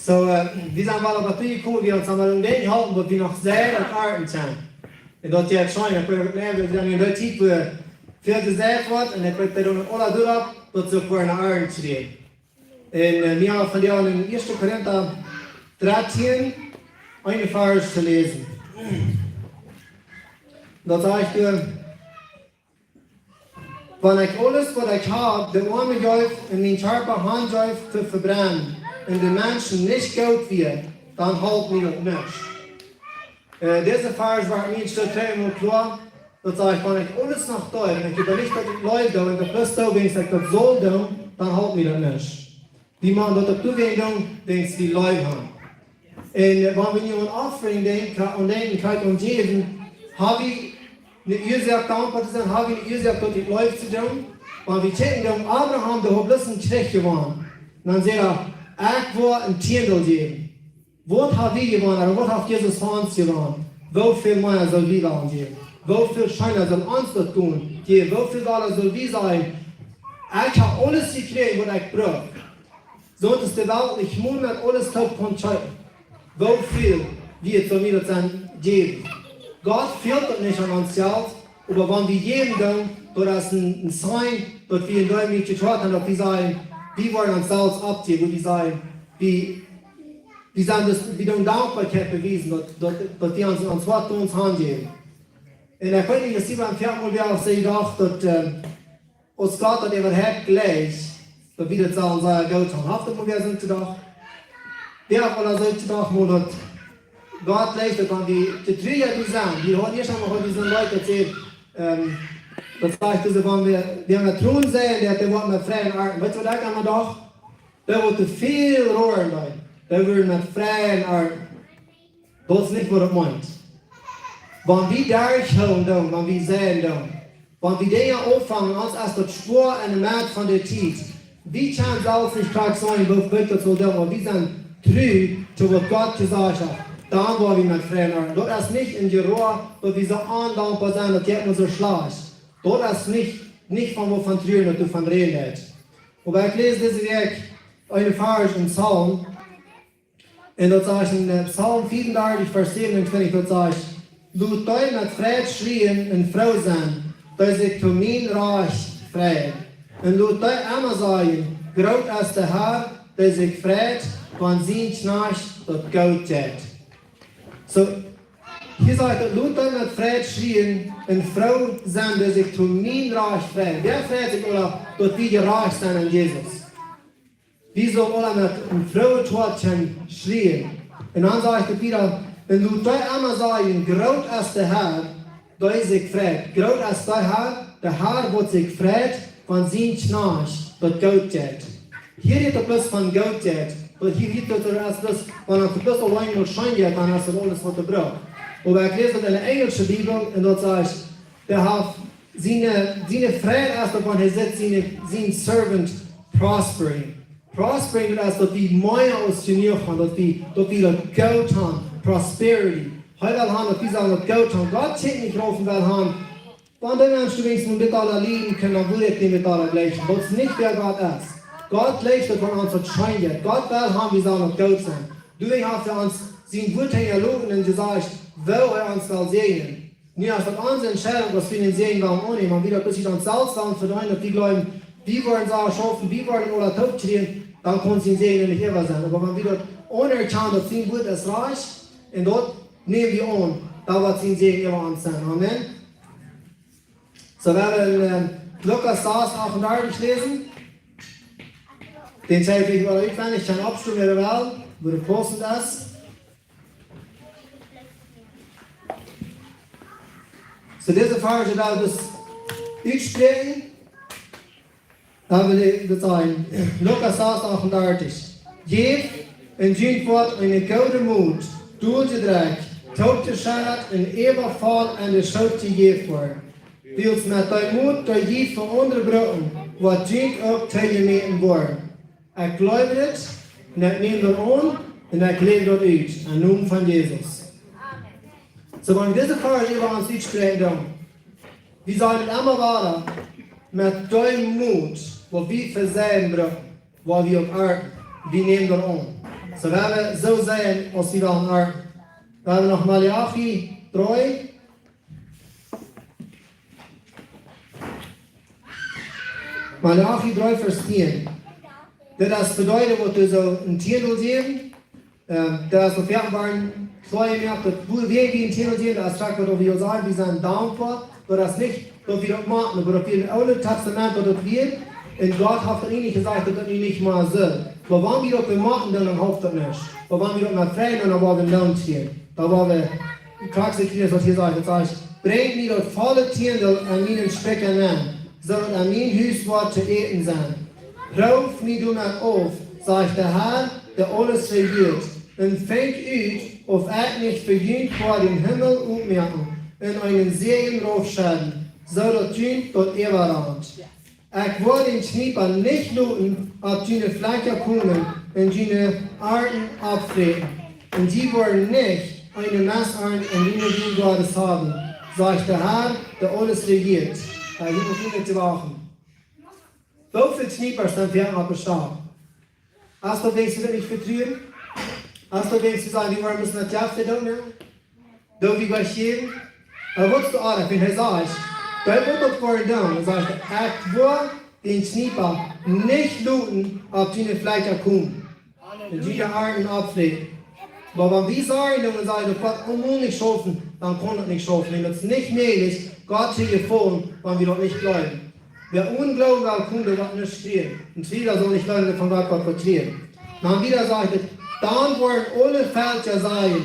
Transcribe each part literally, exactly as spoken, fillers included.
So, äh, wie sent wada opp daut jekomen, wie ons aun dän Dinj halden, waut wie noch seien un arnten sent. Un daut jeit scheen, ekj weet nich, wie sent en dee Tiet, wua väl jeseit woat, un ekj weet, dee doonen aula doaropp, daut see uk woaren arnten kjrieen. Un, äh, wie haben vondoag en ieeschte Korinta dartieen, een Varsch to läsen. Daut sajcht, äh, Wan ekj aules, waut ekj hab, de Oame jeef un mien Kjarpa hanjeef to vebrennen, un de Menschen nich goot wia, dan halpt mie daut nuscht. Äh, dise Varsch woat mie een Stoot tweemol kloa, daut sajcht, wan ekj aules noch doo, un ekj äwa nich daut ekj leew doo, un daut bloos doo, wiels ekj daut saul doonen, dan halpt mie daut nuscht. Wie motten daut uk doawäajen doonen, wiels wie leew haben. Un, äh, wan wie nu aun Offering denkjen, aun denkjen, kjikj, aun jäwen, hab wie eene Uasoak dankboa to sennen, hab wie eene Uasoak daut ekj leew to doonen? Wan wie kjikjen, dan Abraham, dee haud bloos een Kjrich jewonnen. Un dan säd hee, ekj woa een Tieendel jäwen. Waut hab wie jewonnen, ooda waut haft Jesus fa ons jewonnen? Woo väl mea saul wie dan jäwen? Woo väl scheena saul ons daut gonen? Jäwen, woo väl dolla saul wie sajen, ekj hab aules jekjräajen, waut ekj bruck. Soo daut de Welt nich mol met aules toop kaun kjeepen. Woo väl wie et von mie daut sent jäwen. Gott fält daut nich aun ons Jelt, oba wan wie jäwen doonen, daut es een, een Sign, daut wie en dee Mieet jetrocken haben, daut wie sajen, wie woaren ons selfst oppjäwen, wua wie sajen, wie, wie sent daut, wie doonen Dankboakjeit bewiesen, daut, daut, daut wie ons, ons Hoat to ons hanjäwen. Un ekj weet nich, aus jie bie een Fäatemol wieren, aus jie dochten, daut, ähm, aus Gott daut äwahaupt jleicht, daut wie daut sellen sea goot haben. Haft daut mol wäa soo jedocht? Wäa haft aul soo jedocht, mol daut Gott jleicht daut, wan wie de Trua sent? Wie haben ieescht emol jeheet, wie sent Leute, daut see, ähm, daut sajcht, daut wan wie, wie aum Troon sent, dee, dee woaren met Freiden arnten. Weetst du, waut ekj emma docht? Dee woaren väl roaren, dee, dee woaren met Freiden arnten. Daut es nich, waut daut meent. Wan wie doa hoolen doonen, wan wie seien doonen, wan wie Dinja aunfangen, ons es daut schwoa enne Medd von de Tiet. Wie kjennen selfst nich krakjt sajen, woo väl daut saul doonen, oba wie sent tru to waut Gott jesajcht haft. Dan woa wie met Freiden arnten. Daut es nich een Jeroa, daut wie soo ondankboa sent, daut jeit mie soo schlajcht. Daut es nich, nich von waut von Trua daut du von räden deist. Oba ekj läs dise Wäakj een Varsch em Psalm. Un daut sajcht en, äh, Psalm vierendartich, Varsch säwenuntwintich, daut sajcht: Lot dee met Freid schrieen un froo sennen, dee sikj to mien Rajcht freien. Un lot dee emma sajen: Groot es de Herr, dee sikj freit, wan sien Kjnajcht daut goot jeit. Soo, hia sajcht et: Lot dee met Freid schrieen un froo sennen, dee sikj to mien Rajcht freien. Wäa freit sikj, ooda daut wie jerajcht sent aun Jesus? Wie sellen aula met een frooet Hoat schrieen. Un dan sajcht et wieda: Un lot dee emma sajen: Groot es de Herr, dee sikj freit. Groot es de Herr, de Herr, waut sikj freit, wan sien Kjnajcht daut goot jeit. Hia rät et bloos von goot jeit. Daut hia rät et, daut es bloos, wan et bloos auleen mol scheen jeit, dan es daut aules, waut et brukt. Oba ekj läs daut enne enjelsche Bibel un daut sajcht, dee haft siene, siene Freid es daut, wan hee sitt siene, sien Servant prospering. Prospering, daut es daut wie mea aus jenuach haben, daut wie, daut wie daut goot haben. Prosperity. Hee well haben, daut wie sellen daut goot haben. Gott kjikjt nich rauf un well haben, wan dee Mensch doawäajen mol dit aula lieden kaun, dan wudd ekj dän dit aula jlikjen. Daut es nich, wäa Gott es. Gott jlikjt daut, wan ons daut scheen jeit. Gott well haben, wie sellen daut goot sennen. Doawäajen haft hee ons sien Wuat hinjaloten un jesajcht, woo hee ons well säajnen. Nu, aus daut onse Entscheidunk es, aus wie dän Säajen wellen aunnämen, wan wie daut bloos ons selfst wellen vedeenen, daut wie jleewen, wie woaren soo schaufen, wie woaren aula toop kjrieen, dan kaun sien Säajen nich äwa sennen. Oba wan wie daut aunerkjanen, daut sien Wuat es rajcht, un daut näm wie aun, dan woat sien Säajen äwa ons sennen. Amen. Soo, wie wellen, äh, Lukas sas achtundartich läsen. Dän sie ekj nich utwendich, kaun oppschriewen, wäa well, woo daut passend es. Soo, dise Varsch, daut es utspräakjen. Dan well ekj daut sajen. Lukas sas achtundartich. Jäft, un junt woat eene goode Mot, doljedrekjt, toopjescheddat un äwavoll aun de Schoot jejäft woaren. Wiels met dee Mot, dee jie fa aundre brucken, woat junt uk toojemäten woaren. Ekj jleew dit, un ekj näm daut aun, un ekj läw daut ut, em Nomen von Jesus. Soo, wan dise Varsch äwa ons utspräakjen, dan, wie sajen emma wada, met dee Mot, waut wie fa seien brucken, woa wie uk arnten, wie nämen daut aun. So, wie haben so sennen aus wie dan arten. Wie haben noch Maleachi dree. Maleachi dree, Varsch tieen. Dit es fa dee, waut doa soo een Tiendel sent. Ähm, daut es doa foaken woaren kloa jemoakt, daut woo wie een Tiendel sent, daut es krakjt waut wie ons aun, wie sent dankboa, daut es nich, daut wie daut moaken, oba daut wie em Oolen Tastament daut, daut wie, un Gott haft daut nich jesajcht, daut daut nu nich mea sull. Oba wan wie daut moaken, dan, dan halpt daut nich. Oba wan wie daut met Freid doonen, dan woa wie daut doonen. Dan woa wie, krakjt soo aus daut hia sajcht, daut sajcht: "Brinjt mie daut volle Tiendel en mienen Spikja nenn, soo daut en mien Hus woat to äten sennen. Proowt mie doamet auf, sajcht de Herr, dee aules rejieet, un finjt ut, auf ekj nich fa junt woa dän Himmel opmoaken un eenen Säajen raufschedden, soo daut junt daut äwarant. Ekj woa dän Kjniepa nich loten opp june Flakja komen un june Arnten oppfräten. Un jie woaren nich eene Mestarnt en june Wiengoades haben, sajcht de Herr, dee aules rejieet." Äh, hia mott ekj to wachten. Woo väl Kjniepasch sent wie opp de Stap? Aus daut denkjst du daut nich vetruen? Aus daut denkjst du sajen, du, wuarom es daut nich aufjedonen? Daut wie waut jäwen? Oba waut es de Oaja, wan hee sajcht, daut woat daut woaren doonen? Dan sajcht hee: "Ekj woa dän Kjniepa nich loten opp june Flakja komen. Un june Arnten oppfräten." Oba wan wie sajen, dan sajcht hee, daut woat onmäajlich schaufen, dan kaun daut nich schaufen. Un daut es nich mäajlich, Gott to jefaulen, wan wie daut nich jleewen. Wäa onen Gloowen well komen, dee woat nuscht kjrieen. Een Twiewla saul nich jleewen, daut hee von Gott woat kjrieen. Dan wieda sajcht et: "Dan woaren aule Velkja sajen,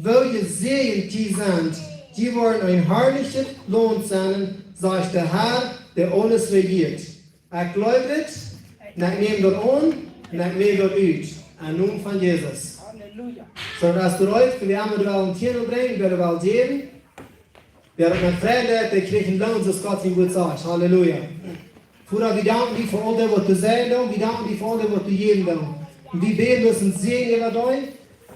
woo jesäajent jie sent. Jie woaren een harlichet Launt sennen, sajcht de Herr, dee aules rejieet." Ekj jleew dit, un ekj näm daut aun, un ekj näm daut ut. Em Nomen von Jesus. Halleluja. Soo, daut es de Rut, wie haben daut aul een Tiendel brinjen, wie haben daut aul jäwen. Wäa daut met Freid deit, dee kjricht een Loon, soo aus Gott sien Wuat sajcht. Halleluja. Voda, wie danken die fa aul daut, waut du sajen deist, wie danken die fa aul daut, waut du jäwen deist. Un wie bäden dis Säajen äwa die.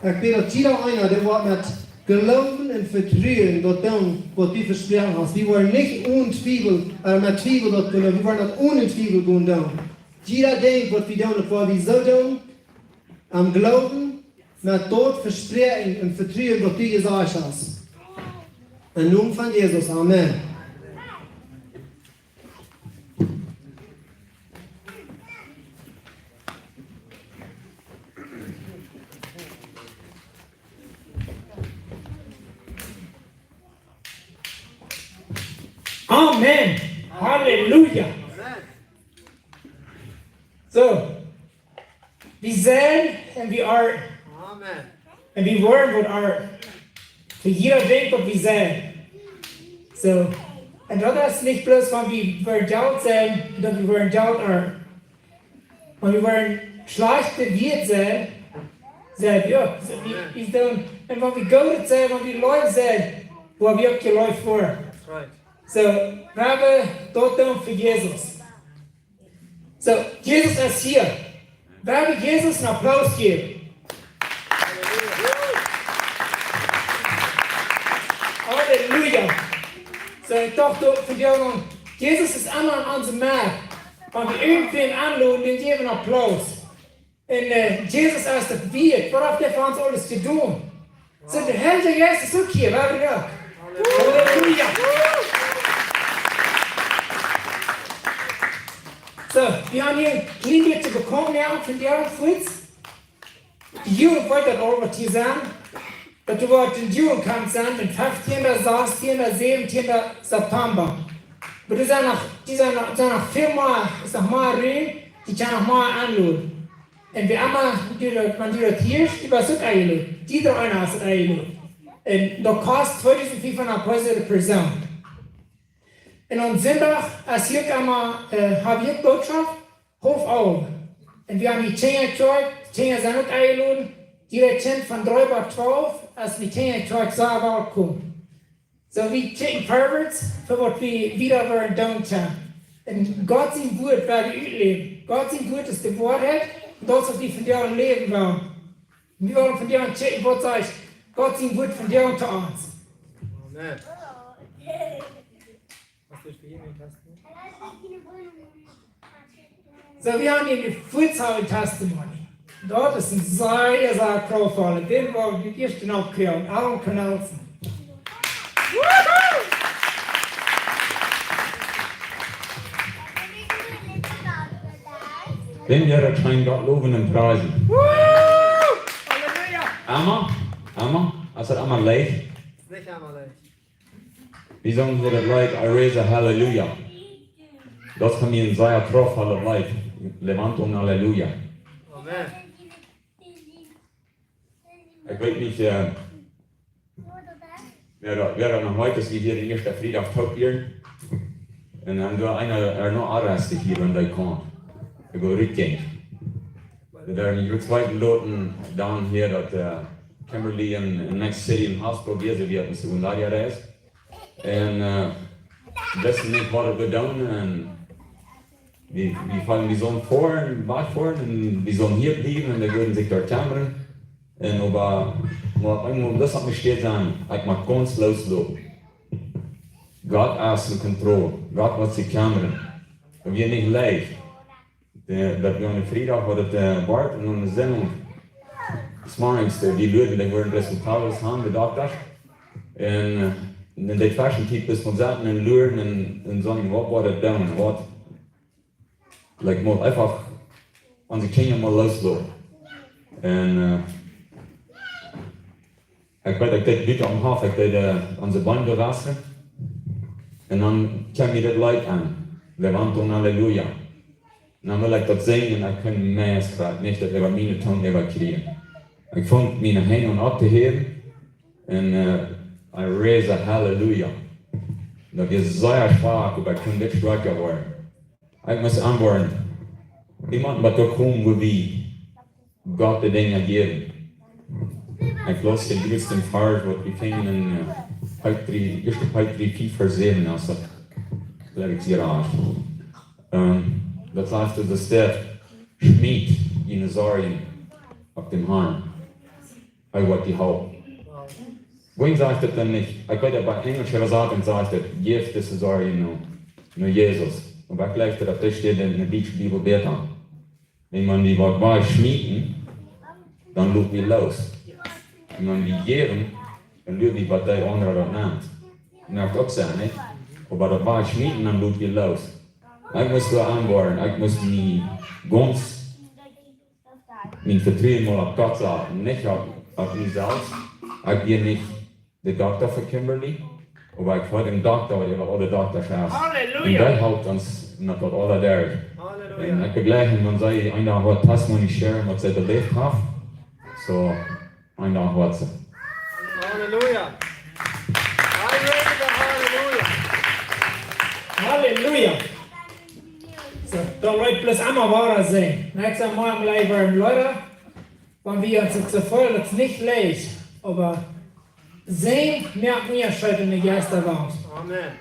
Ekj bäd, daut jieda eena, dee woat met Gloowen un Vetruen daut doonen, waut du vesproaken hast. Wie woaren nich onen Twiewel, äh, met Twiewel daut doonen, wie woaren daut onen Twiewel doonen. Jieda Dinkj, waut wie doonen, daut woa wie soo doonen, em Gloowen, met daut Vespräakjen un Vetruen, waut du jesajcht hast. Em Nomen von Jesus, amen. Amen. Halleluja. Soo, wie sent un wie arnten. Amen. Un wie woaren waut arnten. Fa jieda Dinkj, waut wie sent. Soo, un daut es nich bloos wan wie woaren Jelt seien, daut wie woaren Jelt arnten. Wan wie woaren schlajchte Wieed seien, sent wie uk. Soo, wie, wie doonen, un wan wie Goodet seien, wan wie Leew seien, woa wie uk jeleeft woaren. That's right. Soo, wie haben daut doonen fa Jesus. Soo, Jesus es hia. Wie woaren Jesus een Applaus jäwen. Halleluja. Soo, ekj docht uk von die, Jesus es emma aun onse Medd. Wan wie irjentwäm aunloden, dän jäwen wie een Applaus. Un, äh, Jesus es daut Wieet, waut haft hee fa ons aules jedonen? Soo, de Heilje Jeist es uk hia, woa wie uk. Halleluja. Soo, wie haben hia een kjlien bät bekaunt jemoakt von die Fuaz. De Jugend weet daut aul, waut hia sent. Daut woat een Jugendcamp sennen, dän feftienden, sastienden, säwentienden September. Oba doa sent noch, doa sent noch, sent noch väl mea, es noch mea Rum, dee kjennen noch mea aunloden. Un wie emma, dee daut, wan du daut hieescht, du best uk enjeloden. Jieda eena es enjeloden. Un daut kost tweedusent fiefhundat Peso de Persoon. Un aum Sindach es hia emma, äh, hab ekj Bootschoft, haulf alf. Un wie haben hia Kjinja Kjoakj, Kjinja sent uk enjeloden. Jieda Kjint von dree bat twalf es bie Kjinja Kjoakj sea welkom. Soo, wie kjikjen forwards fa waut wie wieda woaren doonen kjennen. Un Gott sien Wuat woa wie utläwen. Gott sien Wuat es de Woarheit. Un daut es waut wie von die läwen wellen. Wie wellen von die kjikjen, waut sajcht Gott sien Wuat von die to ons. Amen. Soo, wie haben hia een Fuaz Testimony. Daut es een sea, sea kraftvolla. Dän woa wie ieescht noch kjrieen. Aaron Cornelsen. Wem jeit daut scheen, Gott lowen un priesen? Emma, Emma, es daut emma leicht? Es nich emma leicht. Wie sungen daut Leet I Raise a Hallelujah. Daut es fa mie een sea kraftvollet Leet. Levanto un Hallelujah. Amen. Ekj weet nich, äh, wäa daut, wäa daut noch weet, daut wie hia dän ieeschten Friedach toop wieren. Un dan doa eena, äh, noch Arrest hia, wan dee kaun. Ekj wull rutgonen. Wie wieren hia tweeden loten, dan hia daut, äh, Kimberly en, en Next City em Hospital wia, see wia opp ne Sekundaria Reis. Un, äh, wisten nich waut wie doonen. Un wie, wie fungen, wie sullen foaren, waut foaren. Un wie sullen hia bliewen un dee wudden sikj doa kjemmren. Un oba, oba opp eemol, daut haud mie stell sennen, ekj mott gaunz loosloten. Gott es en Kontroll. Gott woat sikj kjemmren. Un wie nich leicht. Äh, daut wia een Friedach, wia daut, äh, Bart un eene Sendunk. Smorgens, äh, wie luaden, dee wudden Resultaten haben, de Dokta. Un, äh, en dee Tweschentiet es von sitten un luaren un, un sajen, waut woat daut doonen, waut, like, mott eefach onse Kjinja mol loosloten. Un, äh, ekj weet, ekj deed Lied aum Hoff, ekj deed, äh, onse Beem bewässren. Un dan kjeem mie dit Leet aun. Levanto un Hallelujah. Un dan wull ekj daut sinjen, ekj kunn meist grad nich daut äwa miene Tung äwakjrieen. Ekj funk miene Henj aun opptohäwen. Un, äh, I Raise a Hallelujah. Daut wia sea schwak, oba ekj kunn dit stoakja woaren. Ekj mott aunwoaren. Wie motten waut doa komen, wua wie Gott de Dinja jäwen. Ekj läs dän ieeschten Varsch, waut wie finjen en, äh, Petrus, ieeschte Petrus fief, Varsch säwen, aus daut, jleew ekj, hia aun. Ähm, daut sajcht, daut steit: Schmiet june Sorjen opp dän Harn. Hee woat die halpen. Wuarom sajcht daut dan nich? Ekj weet, bie enjelsche Äwasatunk sajcht daut: Jäft dise Sorjen no, no Jesus. Oba ekj jleew, daut steit en de dietsche Bibel bäta. Wan wie waut wajchschmieten, dan lot wie loos. Un wan wie jäwen, dan lot wie waut de aundra daut nemt. Un daut uk sennen, nich? Oba daut wajchschmieten, dan lot wie loos. Ekj mott doa aunwoaren, ekj mott mie gaunz mien Vetruen mol opp Gott saten, nich opp, opp mie selfst. Ekj wia nich de Dokta fa Kimberly, oba ekj haud een Dokta, waut äwa aule Doktasch es. Halleluja. Un dee halpt ons met daut aula derch. Halleluja. Un ekj bie jleich, wan see eent haud Testimony sharen, waut see beläft haud. Soo, eent haud see. Halleluja. Halleluja. Halleluja. Soo, daut woat bloos emma woara sennen. Näakjstet Mol em Läwen woaren Leeda, wan wie ons daut soo feelen, daut es nich leicht, oba sennen moakt Unjascheet en de Jeistawelt. Amen.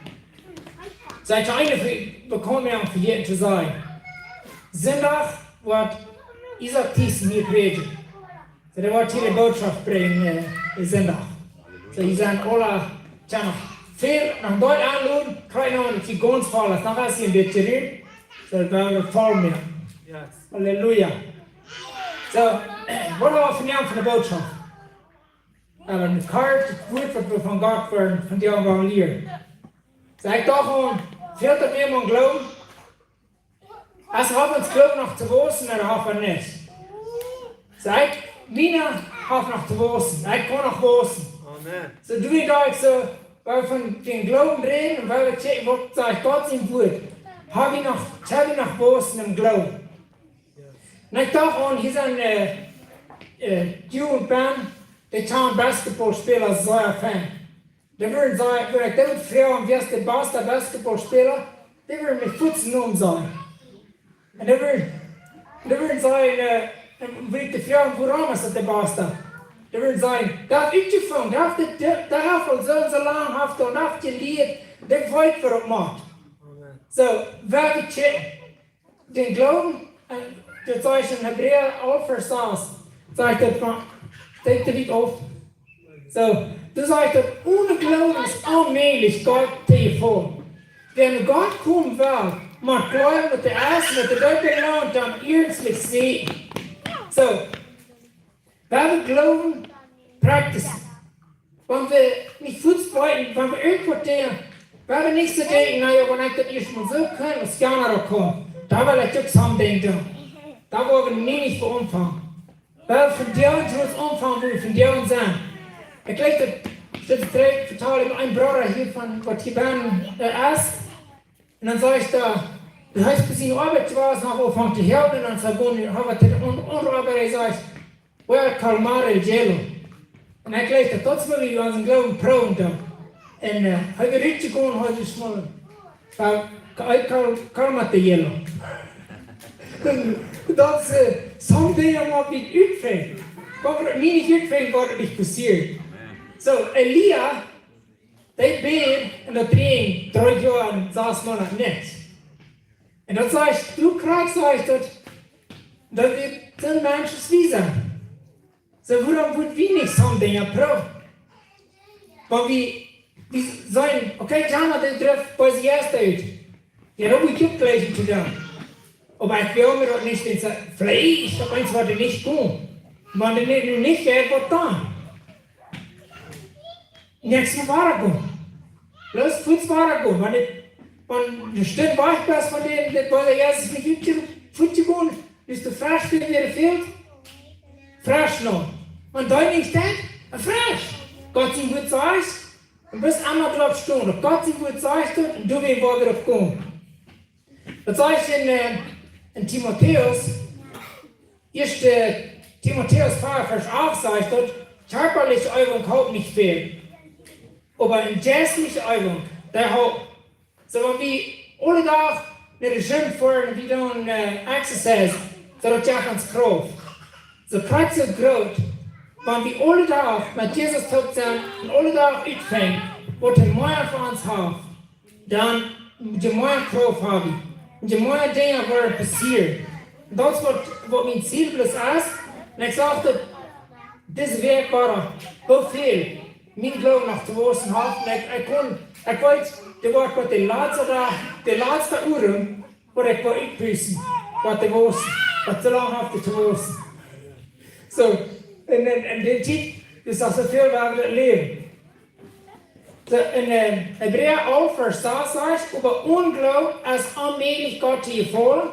Soo, ekj hab eene Frie-, bekaunt mie aum vejäten to sajen. Sindach woat Isaak Thiessen hia prädjen. Soo, dee woat hia de Bootschoft brinjen, äh, dän Sindach. Soo, dee sent aula, tja, noch väl, noch een bät aunloden, kjrieech noch een bät gaunz voll, dan es hia een bät rut. Soo, dan woat et voll mea. Yes. Halleluja. Soo, waut hab wie vondoag fa eene Bootschoft? Oba een kort Wuat, waut wie von Gott woaren vondoag woaren lieren. Soo, ekj docht aun, fält et mie aum Gloowen? Aus haft ons Gloowen noch to wausen, ooda haft et nich? Soo, ekj, miena haft noch to wausen. Ekj kaun noch wausen. Amen. Soo, doa ekj soo, wiels wie von dän Gloowen räden un wiels wie kjikjen, waut sajcht Gott sien Wuat, hab wie noch, hab wie noch wausen em Gloowen. Un ekj docht aun, hia sent, äh, äh, Ju un Ben, dee kjanen Basketballspäla sea fein. Dee wudden sajen, wan ekj dee wudd froagen, wäa es de basta Basketballspäla, dee wudden mie fuaz Nomen sajen. Un dee wudden, dee wudden sajen, äh, un wan ekj dee froag, wuarom es daut de basta? Dee wudden sajen, dee haft utjefungen, dee haft, dee, dee haft aul soo un soo lang haft dee aul nich jelieet, dee weet, wuarom et moakt. Soo, wan wie kjikjen, dän Gloowen, un daut sajcht en Hebräa alf Varsch sas, sajcht daut von, denkj doa nich aun. Soo, doa sajcht daut, onen Gloowen es onmäajlich, Gott to jefaulen. Wäa no Gott komen well, mott jleewen, daut hee es, un daut hee dee, dee am iernstlich säajent. So, wan wie Gloowen practice, wan wie nich fuaz weeten, wan wie irjentwaut doonen, wan wie nich soo denkjen, na jo, wan ekj daut ieescht mol soo kaun, aus jana uk kaun, dan well ekj uk someday doonen. Dan woa wie nie nich fa aunfangen. Wan wie von doa aun aunfangen, woo wie von doa aun sent. Ekj jleew daut, daut es trigj vetalt een Brooda hia von waut hia bennen es. Un dan säd ekj doa, dee haud bie siene Oabeit jewast, noch aunjefongen to halpen, un dan säd hee, haud waut to de aundre Oabeit, hee säd, "Voy a calmar el hielo." Un ekj jleew daut, daut es woo wie onsen Gloowen proowen doonen. Un hee wia rutjegonen, haud jeschmollen. Calmate hielo. Daut es someday waut wie utfinjen. Wan wie daut nich utfinjen, woat daut nich passieren. So, Elia, dee bäd un daut räajend dree Joa un sas Moonat nich. Un daut sajcht, du krakjt sajcht daut, daut wie sent Menschen aus wie sent. So, wuarom woa wie nich someday proowen? Wan wie, wie sajen, okay, jana, dee drift beese Jeista ut. Jo, daut mott ekj uk jlikj to doonen. Oba ekj well mie daut nich, wan see veleicht opp eemol woat et nich gonen. Wan et nu nich jeit, waut dan? Nuscht mea wada gonen. Bloos fuaz wada gonen. Wan et, wan du stell wajch best von dän, daut wia Jesus nich utje-, fuaz jegonen, best du fresch wada fält. Fresch noch. Un dan nich denkj, un fresch. Gott sien Wuat sajcht, un best emma doaropp stonen. Gott sien Wuat sajcht daut, un du woascht wada doaropp komen. Daut sajcht en, äh, en Timotäus, ieeschte Timotäus vea, Varsch acht sajcht daut, kjarpaliche Eewunk halpt nich väl. Oba eene jeistliche Eewunk, dee halpt. So, wan wie aule Dach no de gym foaren, wie doonen, äh, exercise, so daut jeft ons Krauft. So krakjt soo groot, wan wie aule Dach met Jesus toop sent un aule Dach utfinjen, waut hee mea fa ons haft, dan je mea Krauft hab wie. Un je mea Dinja woaren passieren. Un daut es waut, waut mien Ziel bloos es. Un ekj sach daut dise Wäakj wia, woo väl mien Gloowen noch to wausen haft. Un ekj, ekj kunn, ekj weet, dee woat bie de latste Dach, de latste Uaren, woat ekj woa utpusten, waut to wausen, waut soo lang haft to wausen. So, un, un, un dee Tiet, daut es soo väl, woo wie daut läwen. So, en, äh, Hebräa alf, Varsch sas sajcht, oba onen Gloowen es onmäajlich Gott to jefaulen.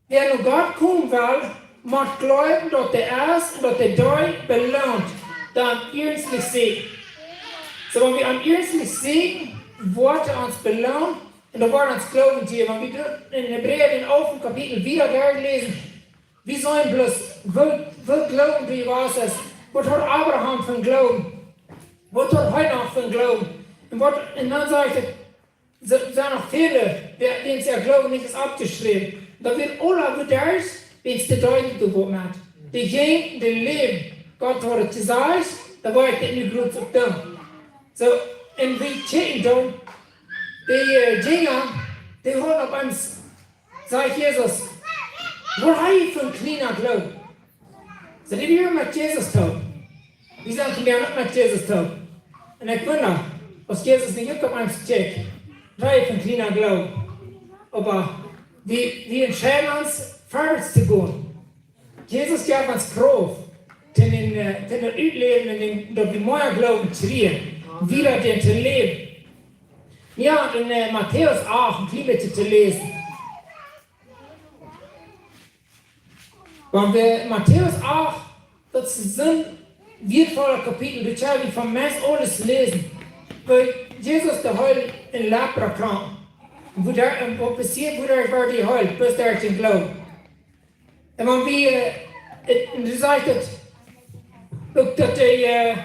Wäa no Gott komen well, mott jleewen daut hee es un daut hee dee, dee beloont, dee am iernstlich sieekjt. So, wan wie am iernstlich sieekjen, woat hee ons beloonen, un dan woat ons Gloowen jäwen. Wan wie doa en Hebräa dän alften Kapitel wada derchläsen, wie seenen bloos, woo, woo Gloowen doa wia, es, waut haud Abraham fa Gloowen? Waut haud Henoch fa Gloowen? Un waut, un dan sajcht et, soo, sent noch väle, dee, dän äa Gloowen nich es oppjeschräwen. Daut wie aula wudden, wan et de Deut doa woat met. Dee jinjen, dee läwen. Gott haud et jesajcht, dan woa ekj dit nu bloos uk doonen. So, un wie kjikjen dan, dee, äh, Jinja, dee hauden opp eemol, sajcht Jesus, waut hab jie fa een kjlienen Gloowen? Sent wie met Jesus toop? Wie sent wie nich met Jesus toop? Un ekj wunda, aus Jesus nich uk opp eemol kjikjt, waut hab jie fa een kjlienen Gloowen? Oba wie, wie entscheiden ons, verwoats to gonen. Jesus jeft ons Krauft, dän, äh, dän utläwen un dän, daut wie mea Gloowen kjrieen, wada dän to läwen. Jo, en, äh, Matäus acht, een kjlien bät to läsen. Wan wie Matäus acht, daut es een wieetvolla Kapitel, doa kjenn wie von meist aules läsen. Woo Jesus dee heelt een Leprakranken. Un woo dee, un waut passieet, woo dee wort jeheelt, bloos derch dän Gloowen. Un wan wie, äh, et, un doa sajcht et, uk daut hee, äh,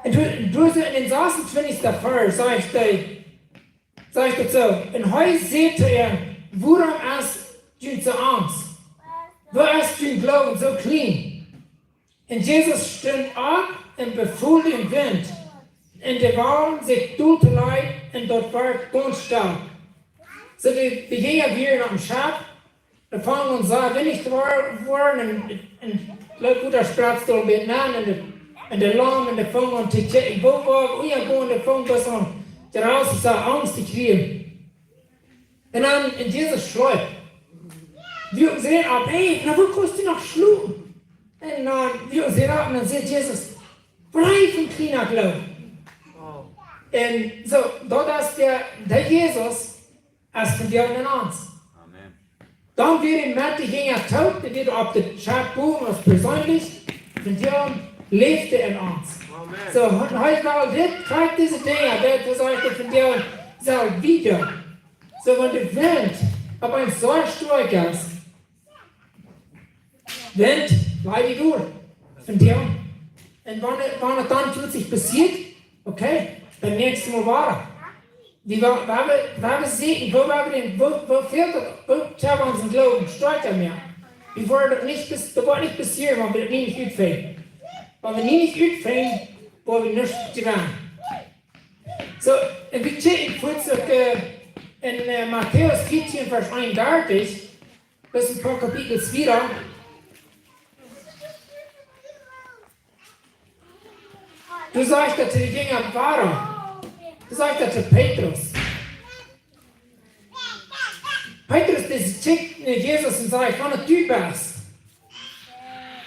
un doa, doa sajcht en dän sasuntwintichsten Varsch, sajcht hee, sajcht et soo, un hee säd to an, wuarom es junt soo Angst? Wuarom es jun Gloowen soo kjlien? Un Jesus stunt opp un befool dän Wint un de Walen sikj dol to lajen, un daut wort gaunz stell. So dee, dee Jinja wieren oppem Schepp, dee fungen aun sea winjich to woaren, un, un leet Wota spretten, stonden bät nenn, un de, un de Lom, un dee fungen aun to kjikjen, woo, woo, woo, jo, woo, un dee fungen bloos aun to rausen, soo Angst to kjrieen. Un dan, un Jesus schleep. Wie haben gesehen, aber hey, na, wo kannst du noch schlupen? Und dann, wie haben sie raten, dann sagt Jesus, bleib ein kleiner Glaube. Und so, dort ist der, der Jesus, es von dir und an uns. Amen. Dan wia hee met de Jinja toop, dee wia opp de Schap bowen aus persönlich, von däm läft en ons. Amen. So, un hee well dit, krakjt dise Dinja, daut sajcht hee von däm, soo wieda. So, wan de Wint opp eemol soo stoakj es, Wint, laj die doa, von däm. Un wan, wan et dan plötzlich passieet, okay, beim näakjsten Mol wada. Wie wa-, wa-, wa-, wa-, seenen, woo, wa-, woo, woo fält daut, woo kjenn wie onsen Gloowen stoakja moaken? Wie woaren daut nich, daut woat nich passieren, wan wie daut nich utfinjen. Wan wie nich utfinjen, woa wie nuscht jewennen. So, un wie kjikjen kort uk, äh, en, äh, Matäus vieetieen, Varsch eenundartich, daut es een poa Kapitels wieda. Doa sajcht daut de Jinja wada. Doa sajcht daut to Petrus. Petrus, dee kjikjt no Jesus un sajcht, wan et du best,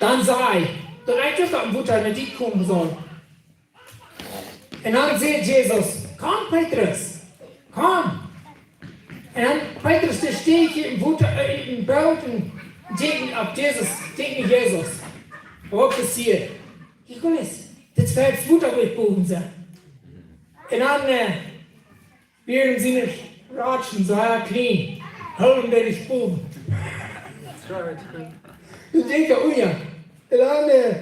dan saj, daut ekj opp daut Wota no die komen saul. Un dan sajcht Jesus, komm, Petrus, komm. Un dan Petrus, dee stiecht ut daut Wota, äh, ut daut Boot un kjikjt opp Jesus, kjikjt no Jesus. Waut passieet? Kjikj mol, daut es daut Wota, wua ekj bowen sie. Un dan, äh, wieren siene Ratschen soo kjlien. Hoolen dee nich bowen. Daut denkj ekj, oh jo. Un dan, äh,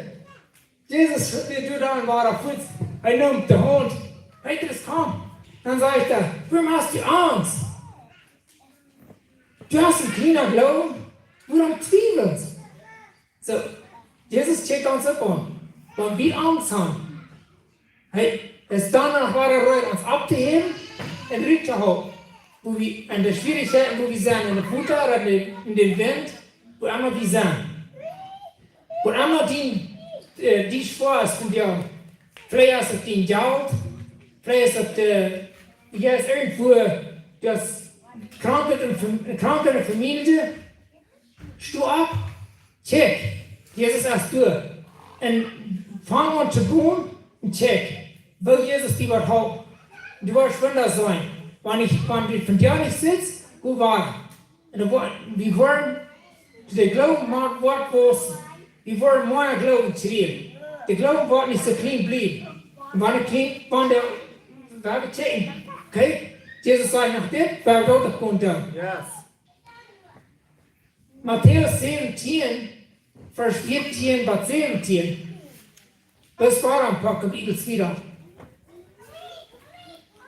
Jesus, dee deed dan wada fuaz. Hee neem de Haunt. Petrus, komm. Dan sajcht hee, wuarom hast du Angst? Du hast een kjlienen Gloowen. Wuarom twiewelst? So, Jesus kjikjt ons uk aun. Wan wie Angst haben, hee es dan noch wada reed, ons opptohäwen un ruttohoolen. Wua wie en de Schwierichkjeiten, wua wie sent, en daut Wota, en de, en dän Wint, wua emma wie sent. Wua emma dee, äh, dee schwoa es von die. Veleicht es et dien Jelt, veleicht es et, äh, du best irjentwua, du best krank en Fam-, krank en Famielje. Sto opp, kjikj, Jesus es doa. Un fang aun to gonen un kjikj, woo Jesus die woat halpen. Du woascht Wunda seenen. Wan ekj, wan du vondoag nich sitst, go wieda. Un dan woa-, wie woaren, de Gloowen woat wausen. Wie woaren mea Gloowen kjrieen. De Gloowen woat nich soo kjlien bliewen. Un wan et kjlien, wan de, wie haben kjikjen, okay, Jesus sajcht noch dit, wie haben daut uk kjennen doonen. Yes. Matäus säwentieen, Varsch vieetieen bat säwentieen. Daut es wada een poa Kapitels wieda.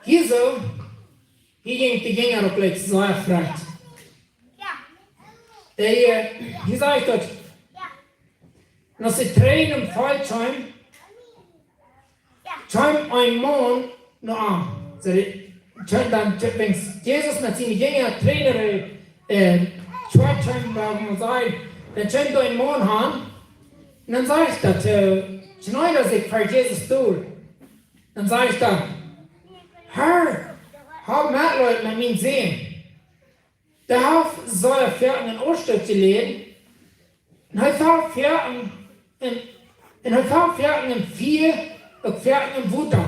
Hia soo, hia jinkj de Jinja uk jlikj soo froh. Dee, äh, hia sajcht daut, un aus see trigj em Felt kjeemen, kjeem een Maun no am. So, dee, kjeem dan, kjeem, wan Jesus met siene Jinja trigj, äh, trigj kjeem, woo mau sajen, dan kjeem doa een Maun aun. Un dan sajcht hee, äh, kjneed sikj ver Jesus dol. Dan sajcht hee, Herr, hab Metleet met mienen Sän. Dee haft sea foaken en Oaschdot jeläden. Un hee felt foaken en, un hee felt foaken em Fia, uk foaken em Wota.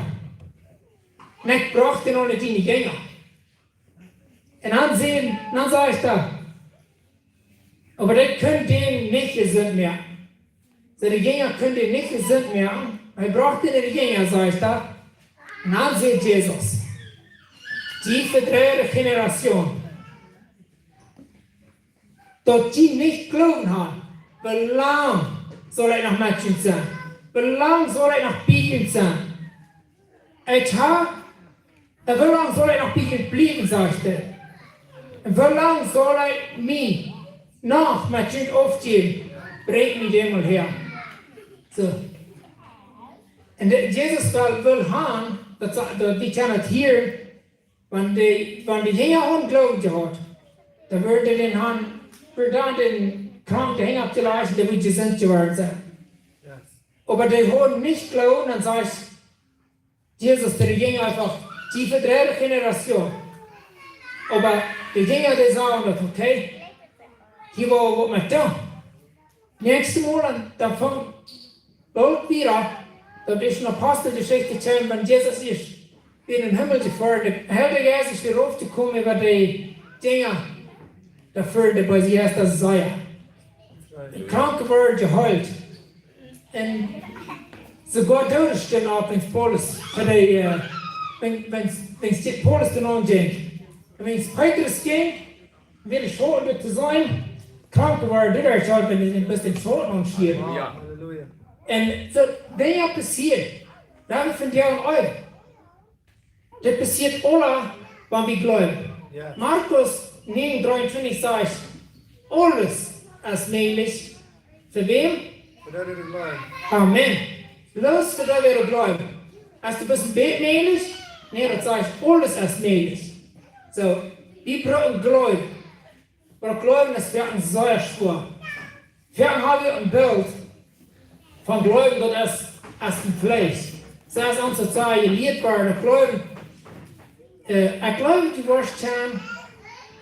Un ekj brocht dän aun diene Jinja. Un dan säd, dan sajcht hee, oba dee kunnen dän nich jesunt moaken. Siene Jinja kunnen dän nich jesunt moaken. Hee brocht dän no de Jinja, sajcht hee. Un dan sajcht Jesus, die vedreide Generation, daut dee nich Gloowen haben, woo lang saul ekj noch met junt sennen? Woo lang saul ekj noch bie junt sennen? Ekj hab Un woo lang saul ekj noch bie junt bliewen, sajcht hee. Un woo lang saul ekj mie noch met junt oppjäwen? Brinjt mie dän mol häa. So. Un de, Jesus well, well haben, daut, daut wie kjennen daut hia, wan dee, wan de Jinja hauden Gloowen jehaut, dan wudd hee dän haben, wudd hee dän kranken Jinja oppjelajcht, dee wudd jesunt jeworden sennen. Yes. Oba dee hauden nich Gloowen, dan sajcht Jesus to de Jinja eefach, die vedreide Generation. Oba de Jinja, dee säden daut, okay, Hia woa wie waut met doonen. Näakjstet Mol, dan, dan fang boolt wada, daut es ne Aposteljeschicht, wan Jesus es en dän Himmel jefoaren, de Heilje Jeist es wada rauf jekomen äwa de Dinja, doa wort de beese Jeista sea. De Kranke worden jeheelt. Un soogoa Doode stunden opp, wan Paulus, fa de, äh, wan, wan, wan Paulus doa aunjinkj. Un wan Petrus jinkj, wia de Schauten doa to seenen, Kranke worden, dit es halt, wan du een bät Schauten aunschieescht. Wow. Halleluja. Un soo, Dinja passieren. Daut es von Dach aun Dach. Dit passieet aula, wan wie jleewen. Ja. Markus näajen dreeuntwintich sajcht, aules es mäajlich. Fa wäm? Fa dee, dee jleewen. Amen. Bloos fa dee, dee jleewen. Es daut een bät mäajlich? Nä, daut sajcht, aules es mäajlich. Soo, wie brucken Gloowen. Oba Gloowen es werkjlich sea schwoa. Wie haben hia een Bilt von Gloowen, daut es, es een Fleesch. Soo aus ons daut sea jelieet wort, daut Gloowen, äh, ekj jleew, du woascht kjennen,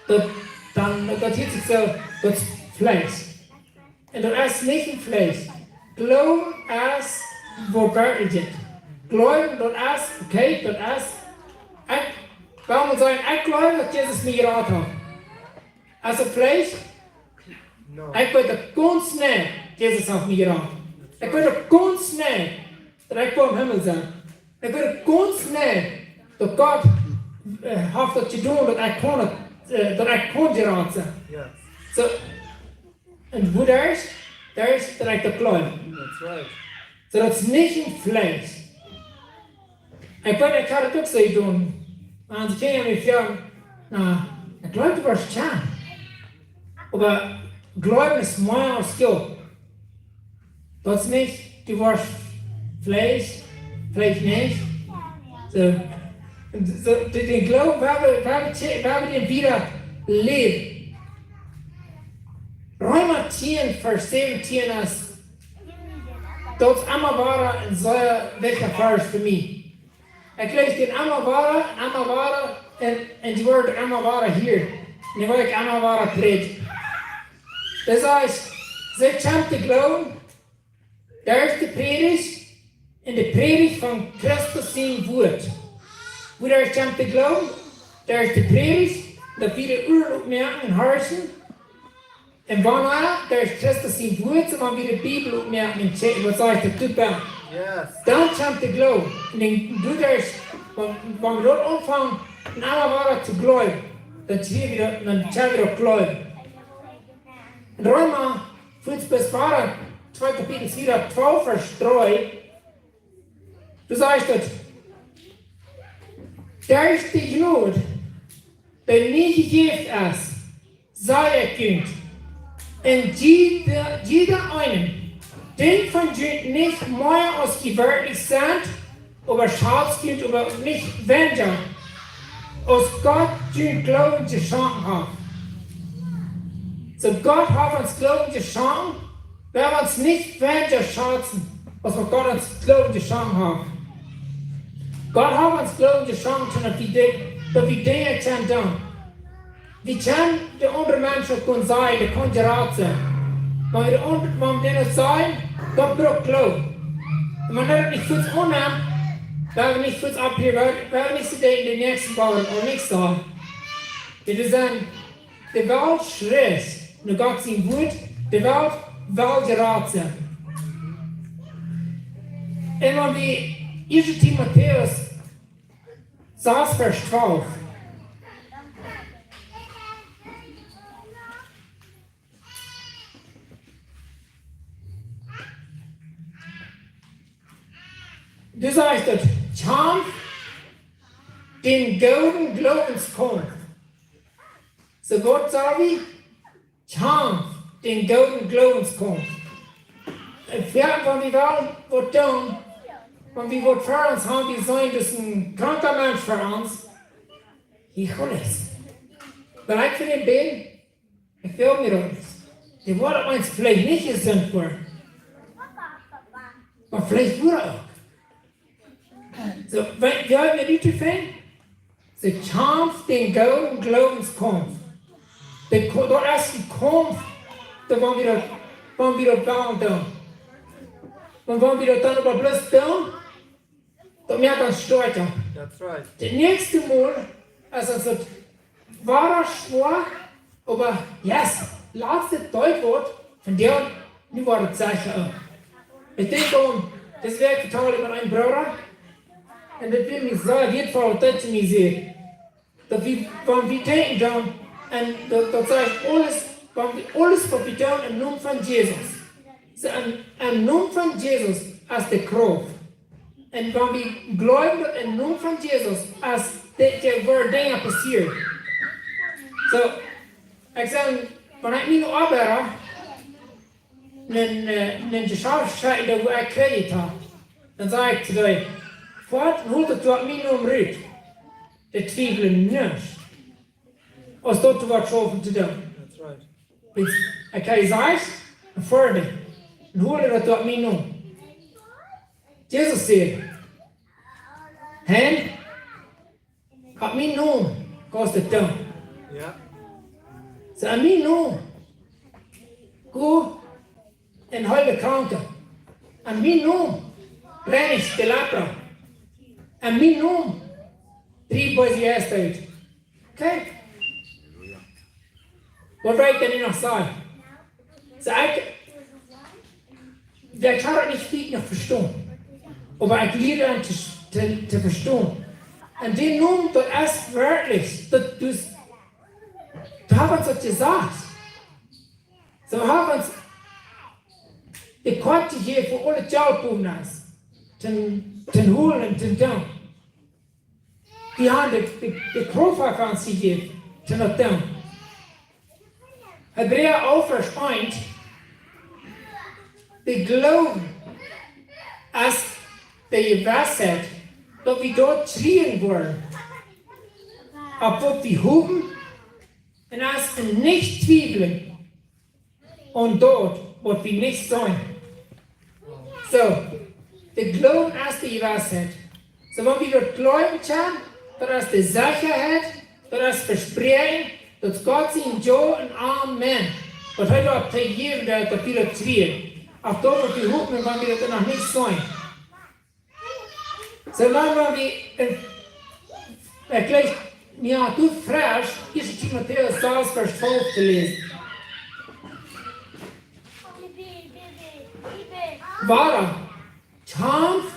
daut, dan, daut hieet sikj soo, daut es Fleesch. Un daut es nich een Fleesch. Gloowen es waut werkjlich es. Gloowen, daut es, okay, daut es, ekj, wuarom saul ekj jleewen, daut Jesus mie jerat haft? Aus een Fleesch? No. Ekj weet daut gaunz nau, Jesus haft mie jerat. Ekj weet daut gaunz nau, daut ekj woa em Himmel sennen. Ekj weet daut gaunz nau, daut Gott, äh, haft daut jedonen, daut ekj kaun, äh, daut ekj kaun jerat sennen. Yes. Soo, un woo daut es, daut es daut ekj daut jleew. That's right. Soo, daut es nich een Fleesch. Ekj weet, ekj haud daut uk soo jedonen. Wan de Kjinja mie fruagen, na, ekj jleew, du woascht kjennen. Oba Gloowen es mea aus Gott. Daut es nich, du woascht veleicht, veleicht nich. Soo, soo, dän, dän Gloowen, wie haben, wie haben, wie haben dän wada läwen. Reema tieen, Varsch säwentieen es, daut es emma wada een sea wichtja Varsch fa mie. Ekj läs dän emma wada, emma wada, un, un dee woat emma wada hia. Un dee woat emma wada prädjen. Daut sajcht, see kjemt de Gloowen, derch de Prädicht, un de Prädicht von Christus sien Wuat. Woo derch kjemt de Gloowen, derch de Prädicht, daut wie de Uaren opmoaken un horchen, un wan wie derch Christus sien Wuat, wan wie de Bibel opmoaken un checken, waut sajcht daut doa? Yes. Dan kjemt de Gloowen. Un dan doaderch, wan, wan wie daut aunfangen, un emma wada to jleewen, dan kjrie wie daut, dan kjrie wie daut Gloowen. En Reema, fünf bie wada, twee Kapitel vea, twalf Varsch dree, doa sajcht et, derch de Jnod, dee mie jejäft es, saj ekj junt, un jieda, jieda eena, dee von junt nich mea aus jie werkjlich sent, oba schazt junt oba nich weinja, aus Gott junt Gloowen jeschonken haft. Soo Gott haft ons Gloowen jeschonken, wie haben ons nich weinja schazen, aus waut Gott ons Gloowen jeschonken haft. Gott haft ons Gloowen jeschonken, daut wie Dinj-, daut wie Dinja kjennen doonen. Wie kjennen de aundre Menschen uk kjennen sajen, dee kjennen jerat sennen. Wan wie de aundre, wan wie dän sajen, daut brukt Gloowen. Un wan dee daut nich fuaz aunnämen, woa wie nich fuaz opphieren, woa wie nich soo denkjen, de näakjste woaren uk nich sajen. Wie sent de Welt schrecht no Gott sien Wuat, de Welt well jerat sennen. Un wan wie ieeschte Timotäus sas Varsch twalf. Doa sajcht et, kjamft dän gooden Gloowens Kaumf. Soo Gott sajcht, kjamft dän gooden Gloowens Kaumf. Wan wie wellen waut doonen, wan wie waut fa ons haben, wie sent daut een kranka Mensch fa ons. Hia, Gott es. Wan ekj fa dän bäd, ekj well mie daut nich. Dee woat opp eemol veleicht nich jesunt woaren. Oba veleicht woat uk. Soo, wie, wie haben nu to finjen, see kjamft dän gooden Gloowens Kaumf. De Ko-, daut es een Kaumf, dan woaren wie daut, woaren wie daut wellen doonen. Un wan wie daut dan oba bloos doonen, daut moakt ons stoakja. That's right. Daut näakjste Mol es ons daut wada schwoa, oba yes, latste Tiet woat, von doa, nu woat et secha uk. Ekj denkj aun, dis Wäakj vetald ekj met een Brooda, un daut wia mie sea wieetvoll, waut dee to mie säd. Daut wie, wan wie denkjen dan, un daut, daut sajcht aules, wan wie, aules waut wie doonen em Nomen von Jesus. Soo, em, em Nomen von Jesus es de Krauft. Un wan wie jleewen daut em Nomen von Jesus es de, de woaren Dinja passieren. Soo, ekj saj, wan ekj miene Oabeida, een, eh, een Jeschaft schekjen, daut wua ekj Kredit hab, dan saj ekj to dee: "Foat, hol daut doa mien Nomen rut." Dee twiewlen nich, aus daut waut schaufen to doonen. That's right. Wiels ekj hab jesajcht, un foat, un hol daut doa mien Nomen. Jesus säd: "Hen, opp mien Nomen kaust daut doonen." Ja. Soo, en mien Nomen go un heele Kranke. En mien Nomen reinich de Lepra. En mien Nomen drief beese Jeista ut. Okay? Waut well ekj dan nu noch sajen? Soo, ekj, ekj kaun daut nich richtig noch vestonen. Oba ekj lia daut to, to, to vestonen. Un dee Nomen, daut es werkjlich, daut, du, du hast ons daut jesajcht. Soo hast ons de Kort jejäft, wua aul daut Jelt bowen es, toom, toom holen un toom doonen. Wie haben de, de, de Krauft fa ons jejäft, toom daut doonen. Hebräa alf Varsch eent: "De Gloowen es de Jewissheit, daut wie daut kjrieen woaren, opp waut wie hopen, un es nich twiewlen aun daut, waut wie nich seenen." Soo, de Gloowen es de Jewissheit. Soo, wan wie daut jleewen kjennen, daut es de Sechaheit, daut es Vespräakjen, daut es Gott sien Jo un Amen. Waut hee doa jejäft haft, daut wie daut kjrieen. Opp daut, waut wie hopen, wan wie daut noch nich seenen. Soo, wan wie, eh, eh, jlikj, jo, du froagst, ieeschte Timotäus sas, Varsch twalf to läsen. Wada, kjamf